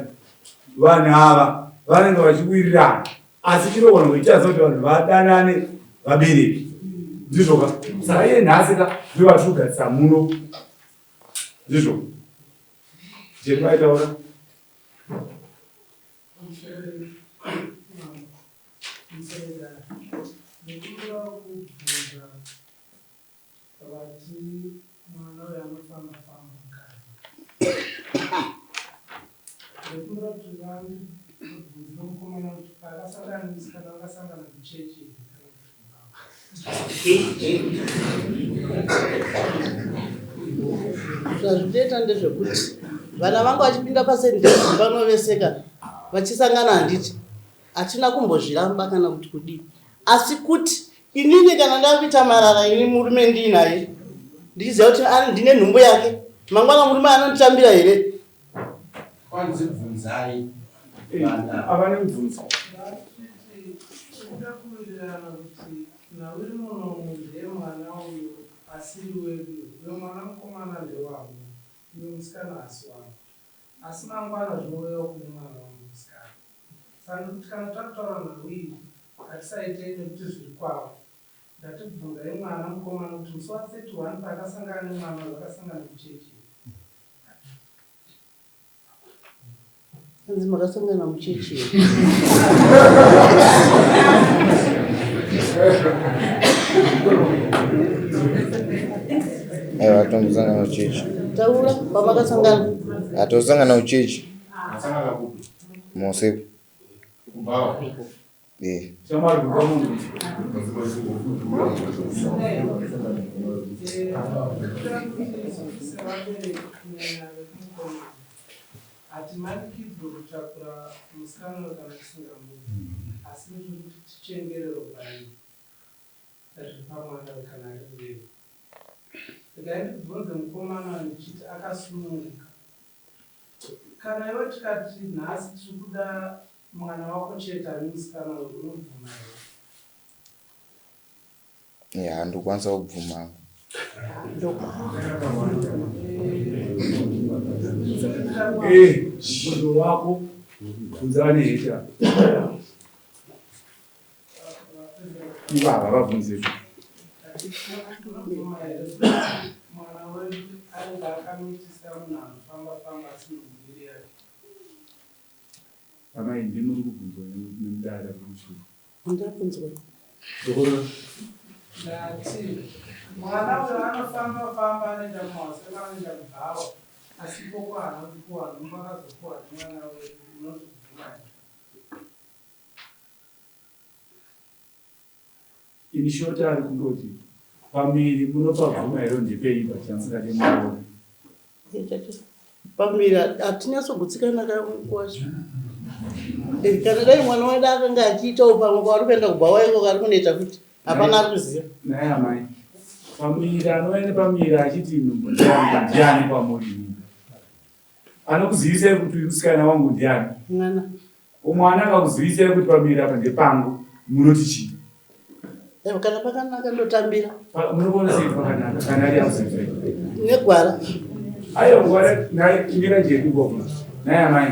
vanhu ava vanenge vachiwirirana asi chinogona kuitadza kuti vanhu vadanane vabereki ndizvo ka saka iye nhasi ka ndivo vatiri kugadzisa muno ndizvo jeni vaitaura Vati mwana uyu anofamba famba mukati. Ndikumbira kuti vandibvunzire mukomana kuti paakasangana nemusikana vakasangana kuchechi here kana kuti kubhawa. Zvazvinoita ndezvekuti vana vangu vachipinda pasendezi vanoveseka vachisangana handiti hatina kumbozviramba kana kuti kudii asi kuti Inini kana ndakuita marara ini murume ndiinaye ndichiziva kuti ndine nhumbu yake mangwana murume anonditambira here? Kwanzi bvunzai vana. Ava nemubvunzo. Kuda kuwirirana kuti nhau iri munomu ndeyemwana uyo asiri wedu uyo mwana mukomana ndewavo uyo musikana haasi wavo asi mangwana zvinouyawo kune mwana wangu musikana Saka ndikuti kana takutaura nhau iyi ngatisaitei nekuti zviri kwavo. Ndati bvunzai mwana mukomana kuti musi wa 31 paakasangana nemwana uyu vakasangana kuchechi here. Hanzi makasangana muchechi here? Aiwa tombosangana kuchechi. Taura pamakasangana. Hatosangana kuchechi. Mose. Eh. Hatimanikidzwe kutakura musikana uyu kana tisingamudi asi ndiri kuti tichengere ropa iri riri pamwana uyu kana riri redu. Regai ndibvunze mukomana uyu ndichiti akasununguka Kana iwe tikati nhasi tiri kuda mwana wako chete ane musikana uyu unobvuma here? Ya, ndokwanisa kubvuma. Eh, mubvunzo wako bvunza vane heta. Ivava vabvunze. Mwana wedu anenge akamitisa munhu anofamba famba asina miviri yake. Amai ndimi muri kubvunzwa nemudare pamusoro. Ndabvunzwa. Dzokorora. Ndati mwana uyo anofamba famba anoenda kumahosema anoenda kubhawa asi ikoko haana kupiwa nhumbu akazopiwa nemwana wedu unozvibvuma here? In short ari kungoti pamiri munopabvuma here ndipei but chamusingade muroora. Pamiri hatinyatsogutsikana kwacho. Eh, kana dai mwana wedu akanga achiitawo pamwe kwaari kuenda kubhawa ikoko ari kunoita futi hapana ari kuziva. Naye amai. Pamuviri anouya nepamuviri achiti nhumbu ndeyangu ndiani kwamuri imimi? Anokuzivisai kuti uyu musikana wangu ndiani? Mwana. Mwana akakuzivisai kuti pamuviri apa ndepangu munoti chii? Evo kana pakanaka ndotambira. Munoona sei pakanaka kana ari akuzivisai? Negwara. Ayo gwara nhai imira jedu gogo. Nhai amai.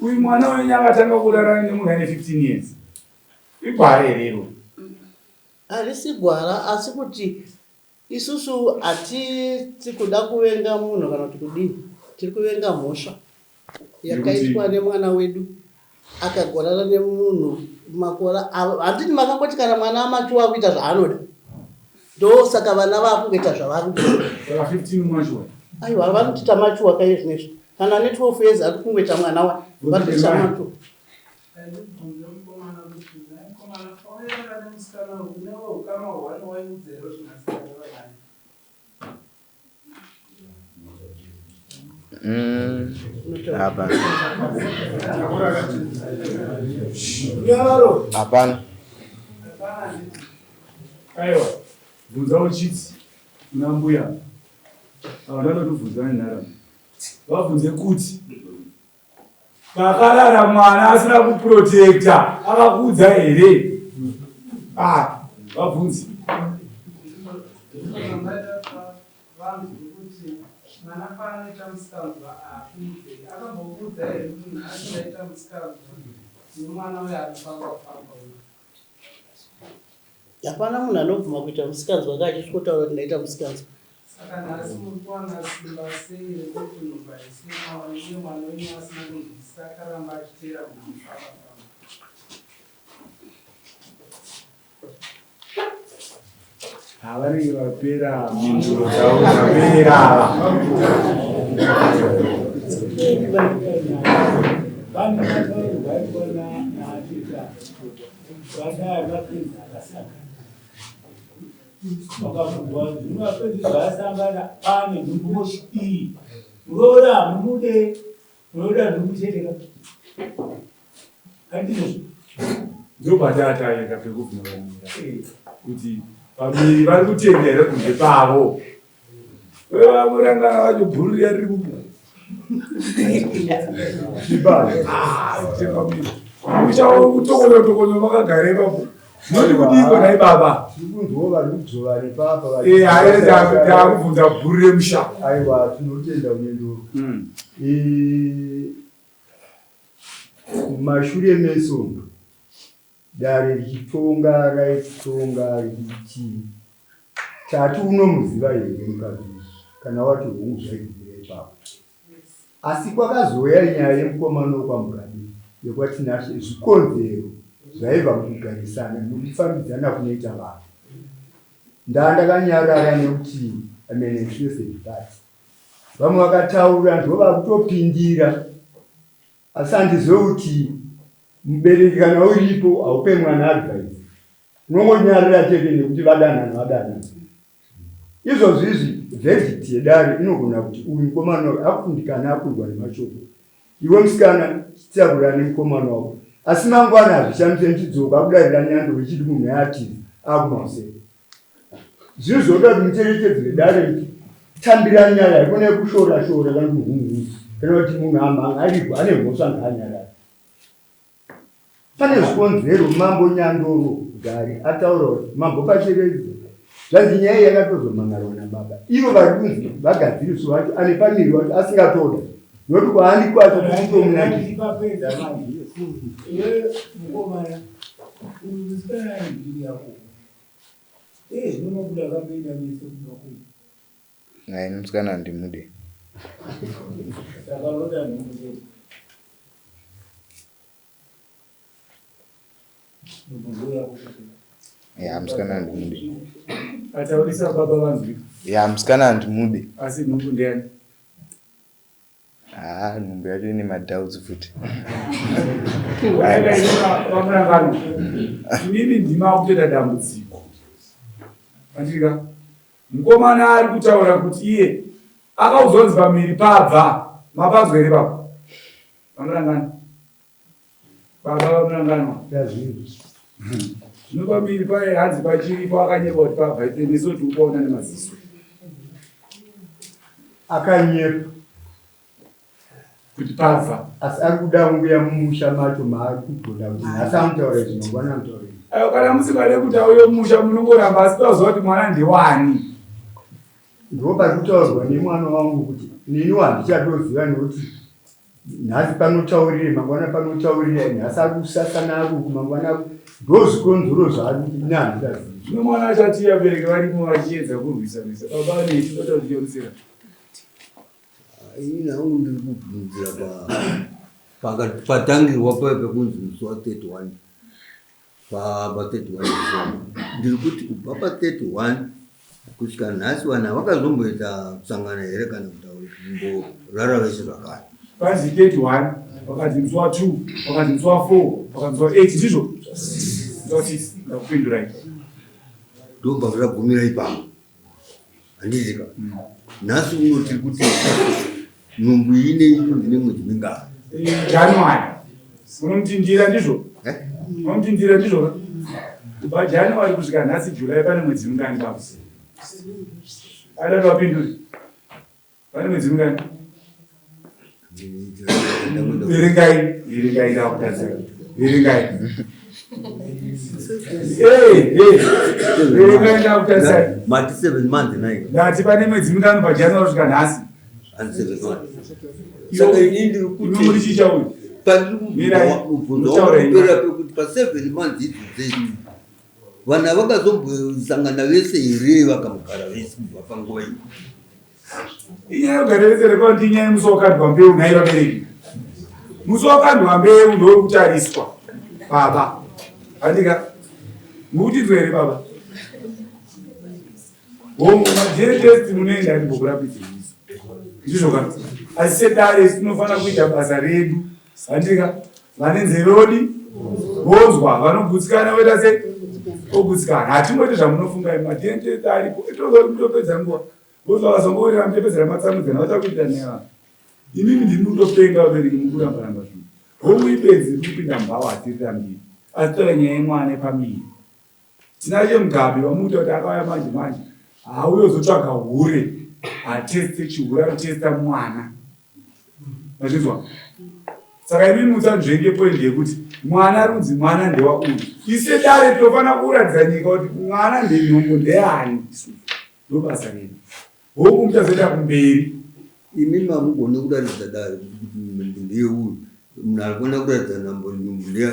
Uyu mwana wenyu akatanga kurara nemunhu ane 15 years. Igwara here iro? Harisi gwara asi kuti isusu hatisi kuda kuvenga munhu kana kuti kudii. Tiri kuvenga mhosva yakaitwa nemwana wedu akagorara nemunhu makore handiti makangoti kana mwana amachuwa akuita zvaanoda ndosaka vana vakungoita zvavari Saka 15 machuwa. Aiwa vanotiita machuwa kaiye zvinezvi kana ane 12 years ari kungoita mwana wa vari kuita machuwa. Ndibvunze mukomana kuti nhai mukomana pawairara nemusikana uyu une ukama hwani waiudza here kuti nhasi ndarara naye? Hapana. Hapana. Aiwa, bvunza uchiti kuna mbuya ava ndanotobvunza nenharaunda vabvunze kuti Pakarara mwana asina kuprotecta akakuudza here? Ah, vabvunzi. Mwana paanoita musikanzwa aakuudze akambokuudza here kuti nhasi ndaita musikanzwa nemwana uyo anofamba kufamba uyu? Hapana munhu anobvuma kuita musikanzwa ka achisvikotaura kuti ndaita musikanzwa. Saka nhasi muri kuwana simba sei rekuti nhumba isina uye mwana wenyu asina kunzwisisa akaramba achiteera munhu anofamba famba? Havanenge vapera mhinduro dzavo dzapera ava. Pane mataurwa aitwa naAnita vadai mapenzi akasangana makabvunzwa zvino mapenzi zvaasangana pane nhumbu iyi muroora hamumude munoda nhumbu chete ka handizvozvo Ndopatataenda pekubvunza vamira kuti vamiri vari kutenda here kunze pavo. Vamurangana vacho bhuru riya riri kupi? Uchakutokonya tokonya makagara ipapo. Munoti kudiiko nhai baba? Tirikunzwawo vari kudzvova nepapa Eh, hayi takubvunza bhuru remusha. Aiwa tinotenda unyendoro. Eh, Mumashure mesvondo, dare richitonga raititonga richiti tati unomuziva here mukadzi uyu kana wati hongu zvaigumira ipapo. Asi kwakazouya nyaya yemukomana wekwaMugabe yekwaTinashe zvikonzero zvaibva mukugarisana nekufambidzana kunoita vanhu. Ndandakanyarara nekuti I'm an interested party. Vamwe vakataura ndovakutopindira asi handizive kuti mubereki kana uripo haupe mwana advice unongonyarira chete nekuti vadanana vadanana izvozvi izvi verdict yedare inogona kuti uyu mukomana uyu akundikana akundwa nemashoko iwe musikana chitakurira nemukomana wako asi mangwana hazvishamise ndichidzoka akudarira nyando wechiti munhu ayatiza akumausei Zviri zvoda kuti mucherechedzo wedare kuti tambira nyaya haikona yekushora shora kana kuhunhu kana kuti munhu amhan'arigwa ane mhosva ngaanyarare. Pane zvikonzero mambo Nyandoro Gari ataura kuti mambo Pacheredzo zvanzi nyaya iyi yakatozomhan'arwa nababa ivo vari kunzi vagadziriswa vacho ane pamiri wacho asingatoda nokuti kwaani kwacho kutomunakisa. Papedza manje iwe mukomana uyu musikana ane mbiri yako Eh, zvino mabuda akamboenda mese kumba kwenyu. Naye musikana handimude. Saka unoda nhumbu chete. Nhumbu yako chete. Ya musikana handimude. Ataurisa baba vanzwika. Ya musikana handimude. Asi nhumbu ndeyani? Haa nhumbu yacho ine madoubts futi. Vamurangano, inini ndima kutoita dambudziko. Andika mukomana ari kutaura kuti iye akaudzwa kunzi pamiri pabva mapanzwa here baba? Vamurangano. Baba vamuranganwa. Tazvinzwa. Zvino pamuviri paye hanzi pachiripo akanyepa kuti pabva ife nesu tiri kupaona nemaziso. Akanyepa kuti pabva. Asi ari kuda kuuya mumusha macho maari kugona kuti nhasi anotaura izvi mangwana anotaura izvi. Ayo kana musingade kuti auye mumusha munongoramba asi toziva kuti mwana ndewani. Ndipo pari kutaurwa nemwana wangu kuti neniwo handichatoziva nekuti nhasi panotaurire mangwana panotaurire nhasi ari kusasana ari uku mangwana ari ndozvikonzero zvaari kuti ini handichazivi. Zvino mwana achati vabereki varimo vachiedza kurwisa rwisa baba nechi ndotaurira. Ini hangu ndiri kubvunzira patangirwa paye pekunzi musi wa 31 pa 31 December. Ndiri kuti kubva pa 31 kusvika nhasi vanhu havakazomboita kusangana here kana kumborara vese zvakare. Panzi 31 pakanzi musi wa 2 pakanzi musi wa 4 pakanzi wa 8 ndizvo musi wa 6 ndakupindurai. Ndobva zvagumira ipapo. Handiti ka? Nhasi uno tiri kuti nhumbu iyi inei inonzi nemwedzi mingani? January. Unomutindira ndizvo? Eh? Unomutindira ndizvo ka? Kubva January kusvika nhasi July pane mwedzi mingani baba? Ada wapinduri. Pane mwedzi mingani? Verengai, verengai ndakutadzira. Verengai. Hey, hey. Verengai ndakutadzira. Mati 7 months nai. Ndati pane mwedzi mingani kubva January kusvika nhasi? Hanzi 7 months. Saka ini ndiri kuti muri chicha uyu. Pandiri kubvunza wakupera pekuti pa 7 months idzi dzese. Vanhu vakazombosangana vese here vakamugara vese kubva panguva iyi? Inyaya yekugara vese here kuti inyaya yemusi wakandwa mbeu nhai vabereki? Musi wakandwa mbeu ndokutariswa baba. Handika mukutinzwa here baba? Hongu maDNA test munoenda ndimbokurapidza isu. Ndizvo ka? Asi sedare tinofanira kuita basa redu. Handika vane nzeve vodi vonzwa vanogutsikana voita sei ogutsikana hatingoiti zvamunofunga imi madna aripo itoza kuti mutopedza nguva vozwa vazongowerera mutopedzera matsamudzana vachakuita nevanhu imimi ndimi kutopenga vabereki mukuramba ramba zvinhu hongu ibenzi riri kupinda mubhawa hatirirambiri asi tora nyaya yemwana yepamiri Tinashe Mugabe vamuita kuti akauya manje manje haauye uzotsvaga hure hateste chihure anotesta mwana mazvinzwa saka imi musanzvenge point yekuti mwana ari kunzi mwana ndewa uyu ise dare tinofanira kuratidza nyika kuti mwana ndenhombo ndeyani ndobasa redu Hongu muchazoenda kumberi. Imi mamugone kuratidza dare kuti ndiye uyu munhu arikuona kuratidza nhamba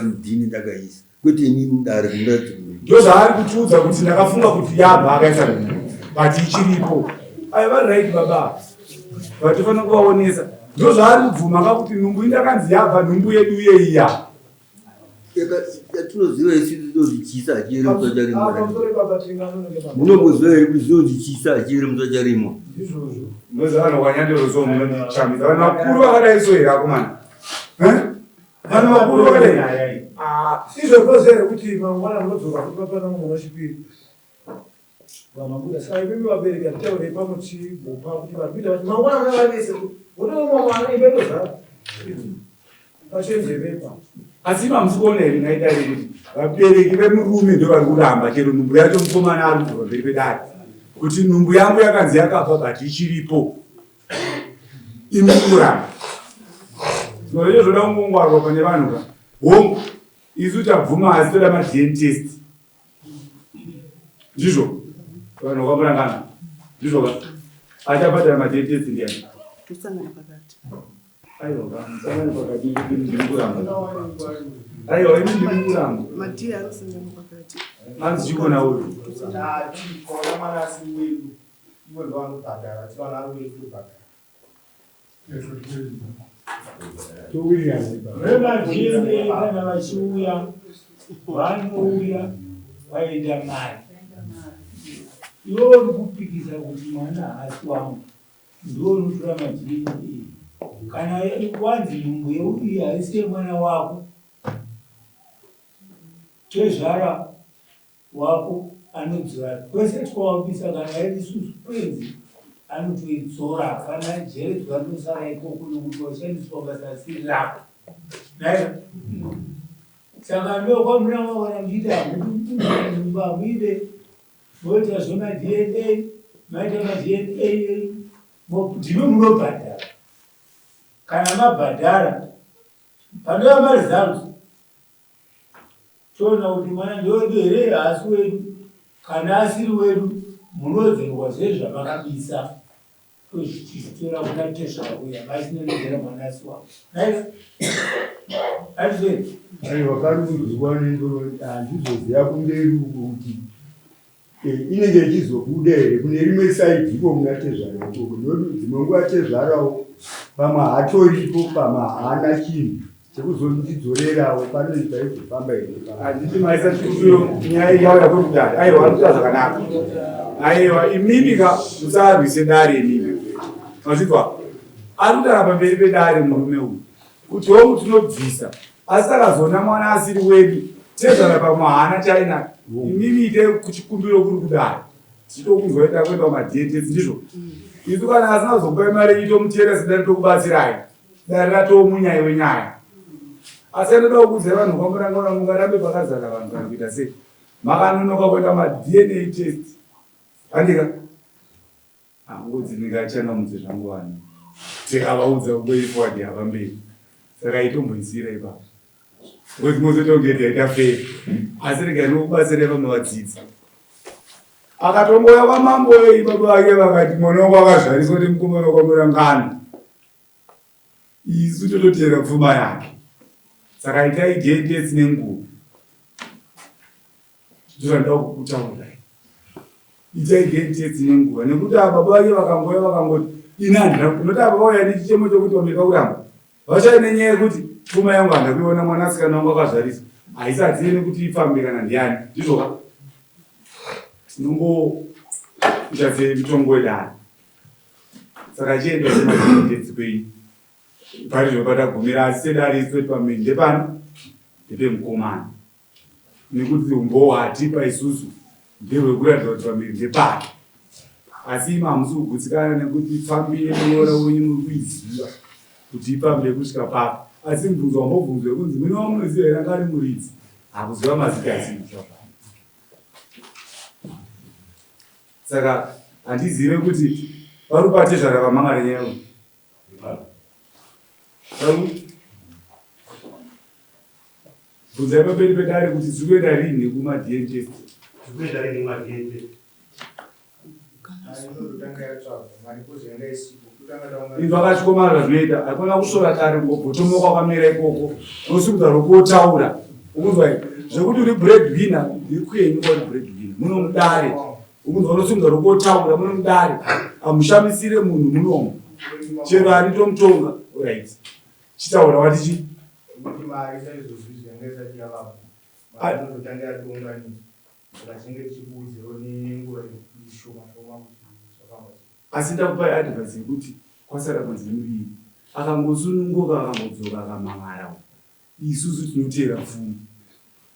ndini ndakaisa kwete imi mudare kumuratidza ndozvaari kutiudza kuti ndakafunga kuti yabva akaisa nhumbu but ichiripo ayo vari right baba vatofanira kuvaonesa ndozvaari kubvuma ka kuti nhumbu indakanzi yabva nhumbu yedu yeiya Yatinoziva isu tinozvityisa hachiyeri musi wacharimwa. Munomboziva here kuti zvinozvityisa hachiyeri musi wacharimwa? Munoziva vanhu vakanyandiro so munondichamisa vanhu vakuru vakadai so here akomana? Vanhu vakuru vakadai. Ah, izvo zvinoziva here kuti mangwana munodzoka futi papana mumwe wechipiri. VaMabuda, saka imimi vabereki hatitaurei pamuchigopa kuti vari kuita vati mangwana vana vari vese votooma mwana imba itozara pachenjevepa. Asi imi hamusi kuona here nhai dare kuti vabereki vemurume ndo vari kuramba chero nhumbu yacho mukomana ari kubva pamberi pedare kuti nhumbu yangu yakanzi yakabva but ichiripo imi kuramba zvinhu zvoda kungongwarwa pane vanhu ka hongu isu tabvuma asi toda madn test ndizvo vanhu vakamurangana ndizvo ka achabhadhara madetesi ndiyani tosangana pakati aiwa musangane pakati ndiri kuramba aiwa ini ndiri kuramba madii anosangana pakati hanzi chikona uyu Tikaona mwana asi wedu ivo ndovanobhadhara tiwana ari wedu tobhadhara VemaDNA kana vachiuya vanouya vaenda mari. Iwe uri kupikisa kuti mwana haasi wangu ndiwe unotora maDNA. Kana wanzi nhumbu yeuyu haisi yemwana wako tezvara wako anodzora kwese twawabisa kana iri suspense anotoidzora hapana jere dzwarinosara ikoko nokuti washandiswa basa asiri rako naira. Saka ndokwamunanga kana muchiita hamuti hamuide moita zvemaDNA, maita maDNA enyu, ndimi munobhadhara. Kana mabhadhara panouya maresults toona kuti mwana ndewedu here haasi wedu. Kana asiri wedu munodzorwa zvezvamakabisa. Tochitora kuna tezvara uya vachinonogera mwana asi wavo. Aiwa pari kunzwa nendoro handizoziva kumberi uku kuti eh, inenge ichizobuda here kune rimwe saidhi iko kuna tezvara ikoko nekuti dzimwe nguva tezvarawo pamwe haatoripo pamwe haana chinhu chekuzondidzorerawo pane paizofamba here handiti maisa chikumbiro nyaya yauya kwekudare aiwa ari kuita zvakanaka aiwa imimi ka musarwise dare imimi mazvinzwa ari kutaura pamberi pedare murume uyu kuti hongu tinobvisa asi takazoona mwana asiri wedu tezvara pamwe haana chaina imimi ite kuchikumbiro kuri kudare tichitokunzwa ita kuenda kumadhete ndizvo isu kana asina kuzokupai mari itomuteera sidare tokubatsirai Dare ratoomunyai wenyaya. Asi anoda kukudzai vanhu kwamurangana mungarambe pakazara vanhu kana kuita sei. Makanonoka kuita maDNA test. Andika. Hangodzi ndingachangamudze zvangu vanhu. Tikavaudza way forward yavamberi. Saka itomboisira ipapo. Ngozi mozoita kunge taita fair. Asi regai ndikubatsirai vamwe vadzidzi. Akatongouya kwamambo ei baba vake vakati mwana wangu akazvariswa nemukomana kwamurangano. Isu tototeera pfuma yake. Saka itai date nenguva. Ndozvandida kukutaurirai. Itai date nenguva nekuti aba baba vake vakangouya vakangoti ini handina nekuti aba vauya nechichemo chokuti vameka kuramba. Vachauya nenyaya yekuti pfuma yangu handina kuiona mwanasikana wangu akazvarisa. Haisati nekuti ifambe kana ndiani. Ndizvo ka? Tinongoita semitongo wedare. Saka chienda kumadetsi kwenyu. Pari zvopatagumira asi sedare isu toti pamiri ndepano ndepemukomana. Nekuti umbowo hwatipa isusu ndehwekuratidza kuti pamiri ndepake. Asi imi hamusi kugutsikana nekuti pfambi yemuroora wenyu muri kuiziva kuti ipfambi yekusvika papi. Asi mubvunzo wambobvunzwa wekunzi mune wamunoziva here anga ari muridzi hakuziva mazita asi Saka handizive kuti vari kubatezvara vamangare nyaya uyu. Bvunzai pamberi pedare kuti dziri kuenda rinhi kumaDNA test. Dziri kuenda rinhi kumaDNA test. Inzwa kachikomana zvazvinoita haikona kusvora dare kungobvotomoka wakamira ikoko unosimudza ruoko wotaura ukunzwa here zvekuti uri bread winner ndikwenyu kwauri bread winner muno mudare ukunzwa unosimudza ruoko wotaura muno mudare hamushamisire munhu munomu chero ani tomutonga right chitaura wati chi Asi ndakupai advice yekuti kwasara mwedzi miviri akangosununguka akangodzoka akamhan'ara isusu tinoteera pfuma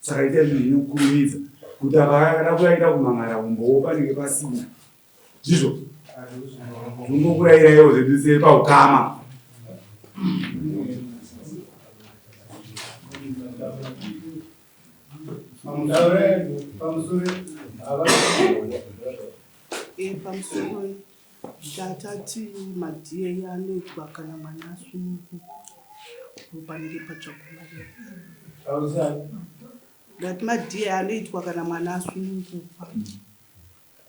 saka itai zvinhu nekukurumidza kuti akada kuyaita kumhan'ara umbowo panenge pasina ndizvo zvongokurayiraiwo zvedu sepaukama Pamusoro tatati maDA anoitwa kana mwana asununguka panenge patsvagwa mari. Ndati maDA anoitwa kana mwana asununguka.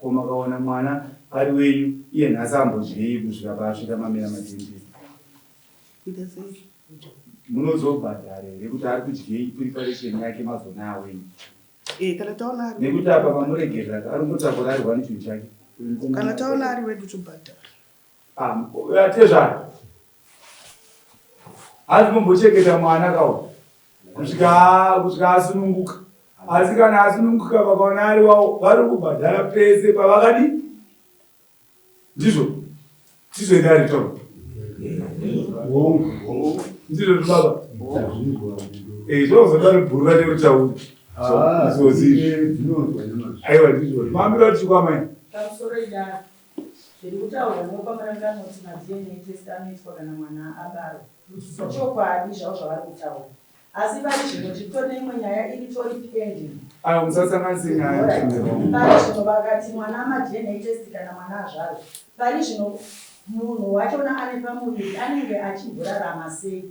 Ko makaona mwana ari wenyu iye nhasi ambodyei kusvika paasvika mamira madhende? Kuita sei? Munozobhadhara here kuti ari kudyei preparation yake mazona awenyu? Eh, kana taona ari Nekuti apa mamuregerera ari kungotakura ari one chinhu chake. Kana taona ari wedu tobhadhara. Ah, tezvara. Hazi kumbochengeta mwana kawo. Kusvika kusvika asununguka. Asi kana asununguka vakaona ari wawo vari kubhadhara pese pavakadi. Ndizvo. Ndizvo here ari taura? Ndizvo baba. Eh, zvinozoda ribhuru racho ritaure. Izvozvi. Aiwa ndizvo. Mambiro achikwamai. Pamusoro idare. Zviri kutaurwa newepamarangano kuti maDNA test anoitwa kana mwana abarwa. Ichokwadi zvavo zvavari kutaura. Asi pari zvino titori neimwe nyaya iritori pending. Ayo musasanganise nyaya. Pari zvino vakati mwana maDNA test kana mwana azvarwa. Pari zvino munhu wachona ane pamuviri anenge achimborarama sei?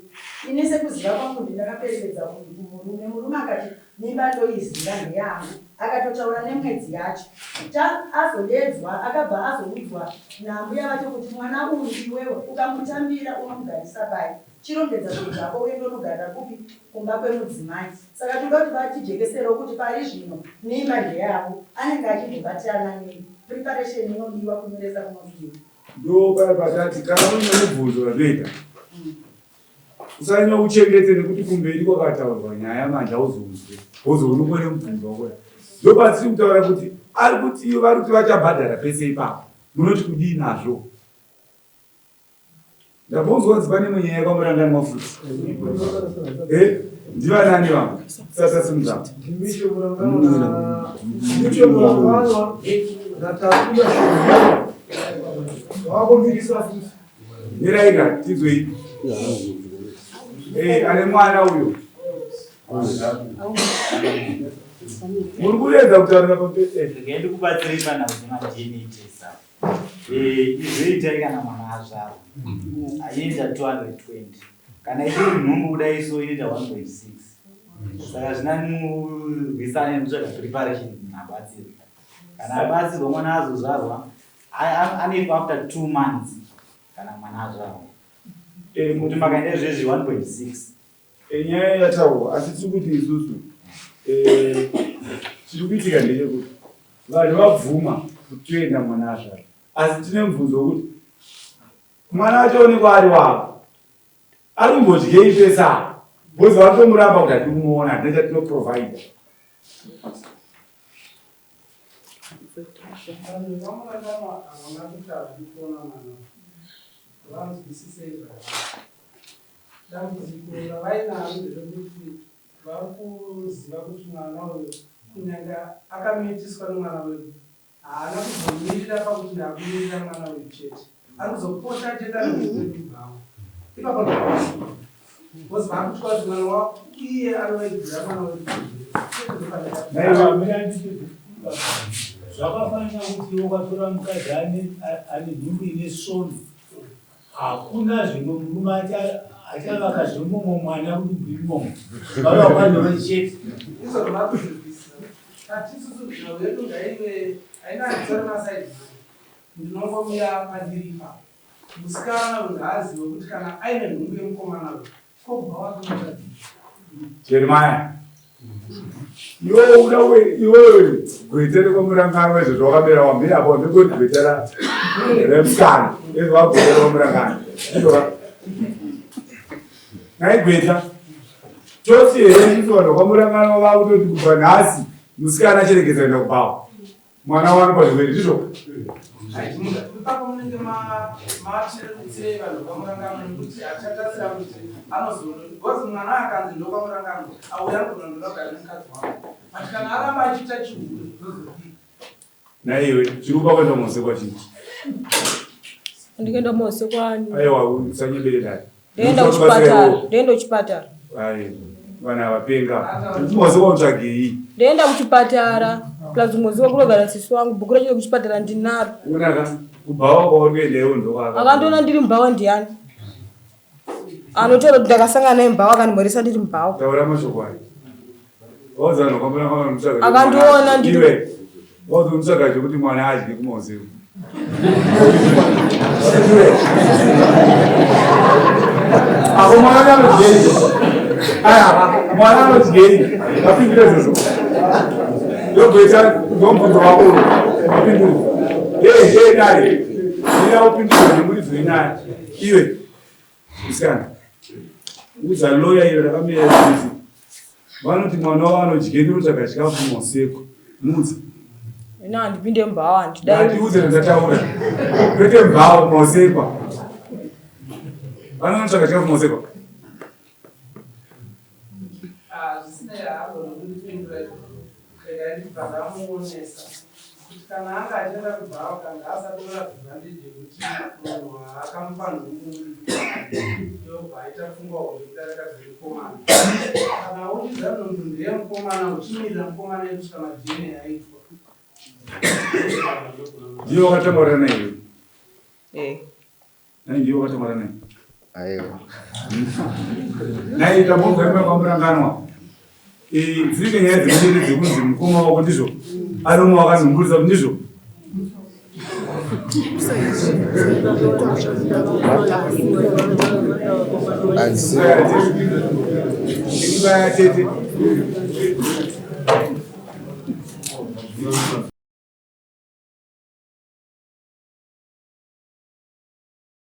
Ini sekuziva kwangu ndindakaperekedza uyu kumurume. Murume akati mimba ndoiziva ndeyangu akatotaura nemwedzi yacho. Ta azodedzwa akabva azoudzwa naambuya vacho kuti mwana uyu iwewe ukamutambira unomugarisa pai? Chirongedza zvinhu zvako uende unogarira kupi? Kumba kwemudzimai. Saka tinoda kuti vatijekeserewo kuti pari zvino mimba ndeyavo, anenge achimbobatirana nei? Preparation inodiwa, kunyoresa kunodiwa. Ndoo paya patati kana uine mubvunzo wazvoita usanyanya uchengete nekuti kumberi kwakataurwa nyaya manje hauzounzwe wozoonekwa nemubvunzo wako ndopatiri kutaura kuti ari kuti iyo vari kuti vachabhadhara pese ipapo munoti kudii nazvo Ndambonzwa kunzi pane imwe nyaya yekwamuranganwa futi. Eh, ndivanani vamwe? Sasa simudza. Ndimisho muranganwa. Ndimisho muranganwa. Ndatakuda shoma. Wakumbirisa futi. Miraika tizwei. Eh, ane mwana uyo. Muri kuedza kutaurira pamberi. Regai ndikubatsirei panhau dzemaDNA test apa. Eh, izvoitai kana mwana azvarwa achiita 220 kana ichiri nhumbu kudai so inoita 1.6 saka zvinani murwisane nekutsvaga preparation munhu abatsirwe kana abatsirwa mwana azozvarwa anoitwa after two months kana mwana azvarwa eh, kuti makaenda izvezvi 1.6 Eh, nyaya yataurwa asi tiri kuti isusu eh, chiri kuitika ndechekuti vanhu vabvuma kuti toenda mwana azvara asi tine mubvunzo wekuti mwana achaonekwa ari wavo ari kumbodyei pese apa bcause vatomuramba kuti hatiri kumuona hatina chatinoprovida Vanhu vamuranganwa havana kuti havadi kuona mwana vanzwisisei zvakanaka. Dambudziko ravainaro nderekuti vari kuziva kuti mwana uyu kunyange akamitiswa nemwana wedu haana kuzomirira pakuti ndakumirira mwana uyu chete. Ari kuzopota achienda nekwedu bhawa. Ipapo ndopavasungwa. Because vakutya kuti mwana wavo iye anovaigira mwana wedu chete ndopane Zvakafanana kuti ukatora mukadzi ane nhumbu ine svondo Hakuna zvimwe murume achavaka zvemumwe mwana mudumbu imomo. Baba kwanove chete. Izvo zvakuzvibvisa. Tati isusu nhau yedu ngaive haina handitori masaidi mani. Ndinongomira pandiri ipapo. Musikana uyu ngaazive kuti kana aine nhumbu yemukomana uyu ko kubva wakumutadzii. Jeremiah. Iwe uda iwewe gweta rekwamurangano izvo zvawakamira wamira apo ndikoti gweta remusikana izvo wagweta rekwamurangano izvo nai gweta toti here isusu vanhu vakwamurangano vakutoti kubva nhasi musikana achiregedza kuenda kubhawa Mwana wani pazvirwere ndizvo? Ipapo munenge matsverutsirei vanhu kwamurangano nekuti hatichatasira kuti anozono because mwana akanzi ndokwamurangano auya anogona ndonogara nemukadzi wangu but kana aramba achiita chihure zvozodii? Naiwe chiri kupa kuenda mose kwachii? Ndikuenda mose kwani? Aiwa usanyebere dai. Ndoenda kuchipatara, ndoenda kuchipatara. Ai, vana vapenga. Mose kwakutsvagei? Ndoenda kuchipatara. Plus mwezi wakunogara sisi wangu, bhuku racho rekuchipatara ndinaro. Unaka kubhawa kwauri kuenda iwe ndokwaka. Akandiona ndiri mubhawa ndiani? Anotaura kuti ndakasangana naye mubhawa akandimhoresa ndiri mubhawa. Taura mashoko ayo. Waudza vanhu kwamuna kwamuna mutsvaga. Akandiona ndiri Iwe. Waudza mutsvaga chekuti mwana adye kumauzivo. Apo mwana anodyei? Aya, mwana anodyei? Vapindure izvozvo. Ndogweta ndomubvunzo wako. Vapindure. Hey, hey, dare. Ndira upindure nemuridzo yenyaya. Iwe. Musikana, udza lawyer iro rakamira kuti vanoti mwana wavo anodye ndinotsvaga chikafu moseko. Muudze. Ini handipinde mubhawa handidai. Ndiudze zvandataura. Kwete mubhawa mosekwa. Vanotsvaga chikafu mosekwa. Ah, zvisinei hazvo nokundipindura regai ndibva ndamuonesa. Kuti kana anga achienda kubhawa kana asatora advantage yekuti munhu akamupa nhumbu yobva aita pfungwa hombe kudarika dzemukomana. Kana uchiziva nhumbu ndeyemukomana uchimirira mukomana kusvika maDNA aitwa. Ndiye wakataura naye. Eh. Nai ndiye wakataura naye. Aiwa. Nai tambobva imwe kwamuranganwa. Eh, dzinenge nyaya dzekuchete dzekunzi mukoma wako ndizvo. Ari umwe wakanhumburisa kuti ndizvo. Tete.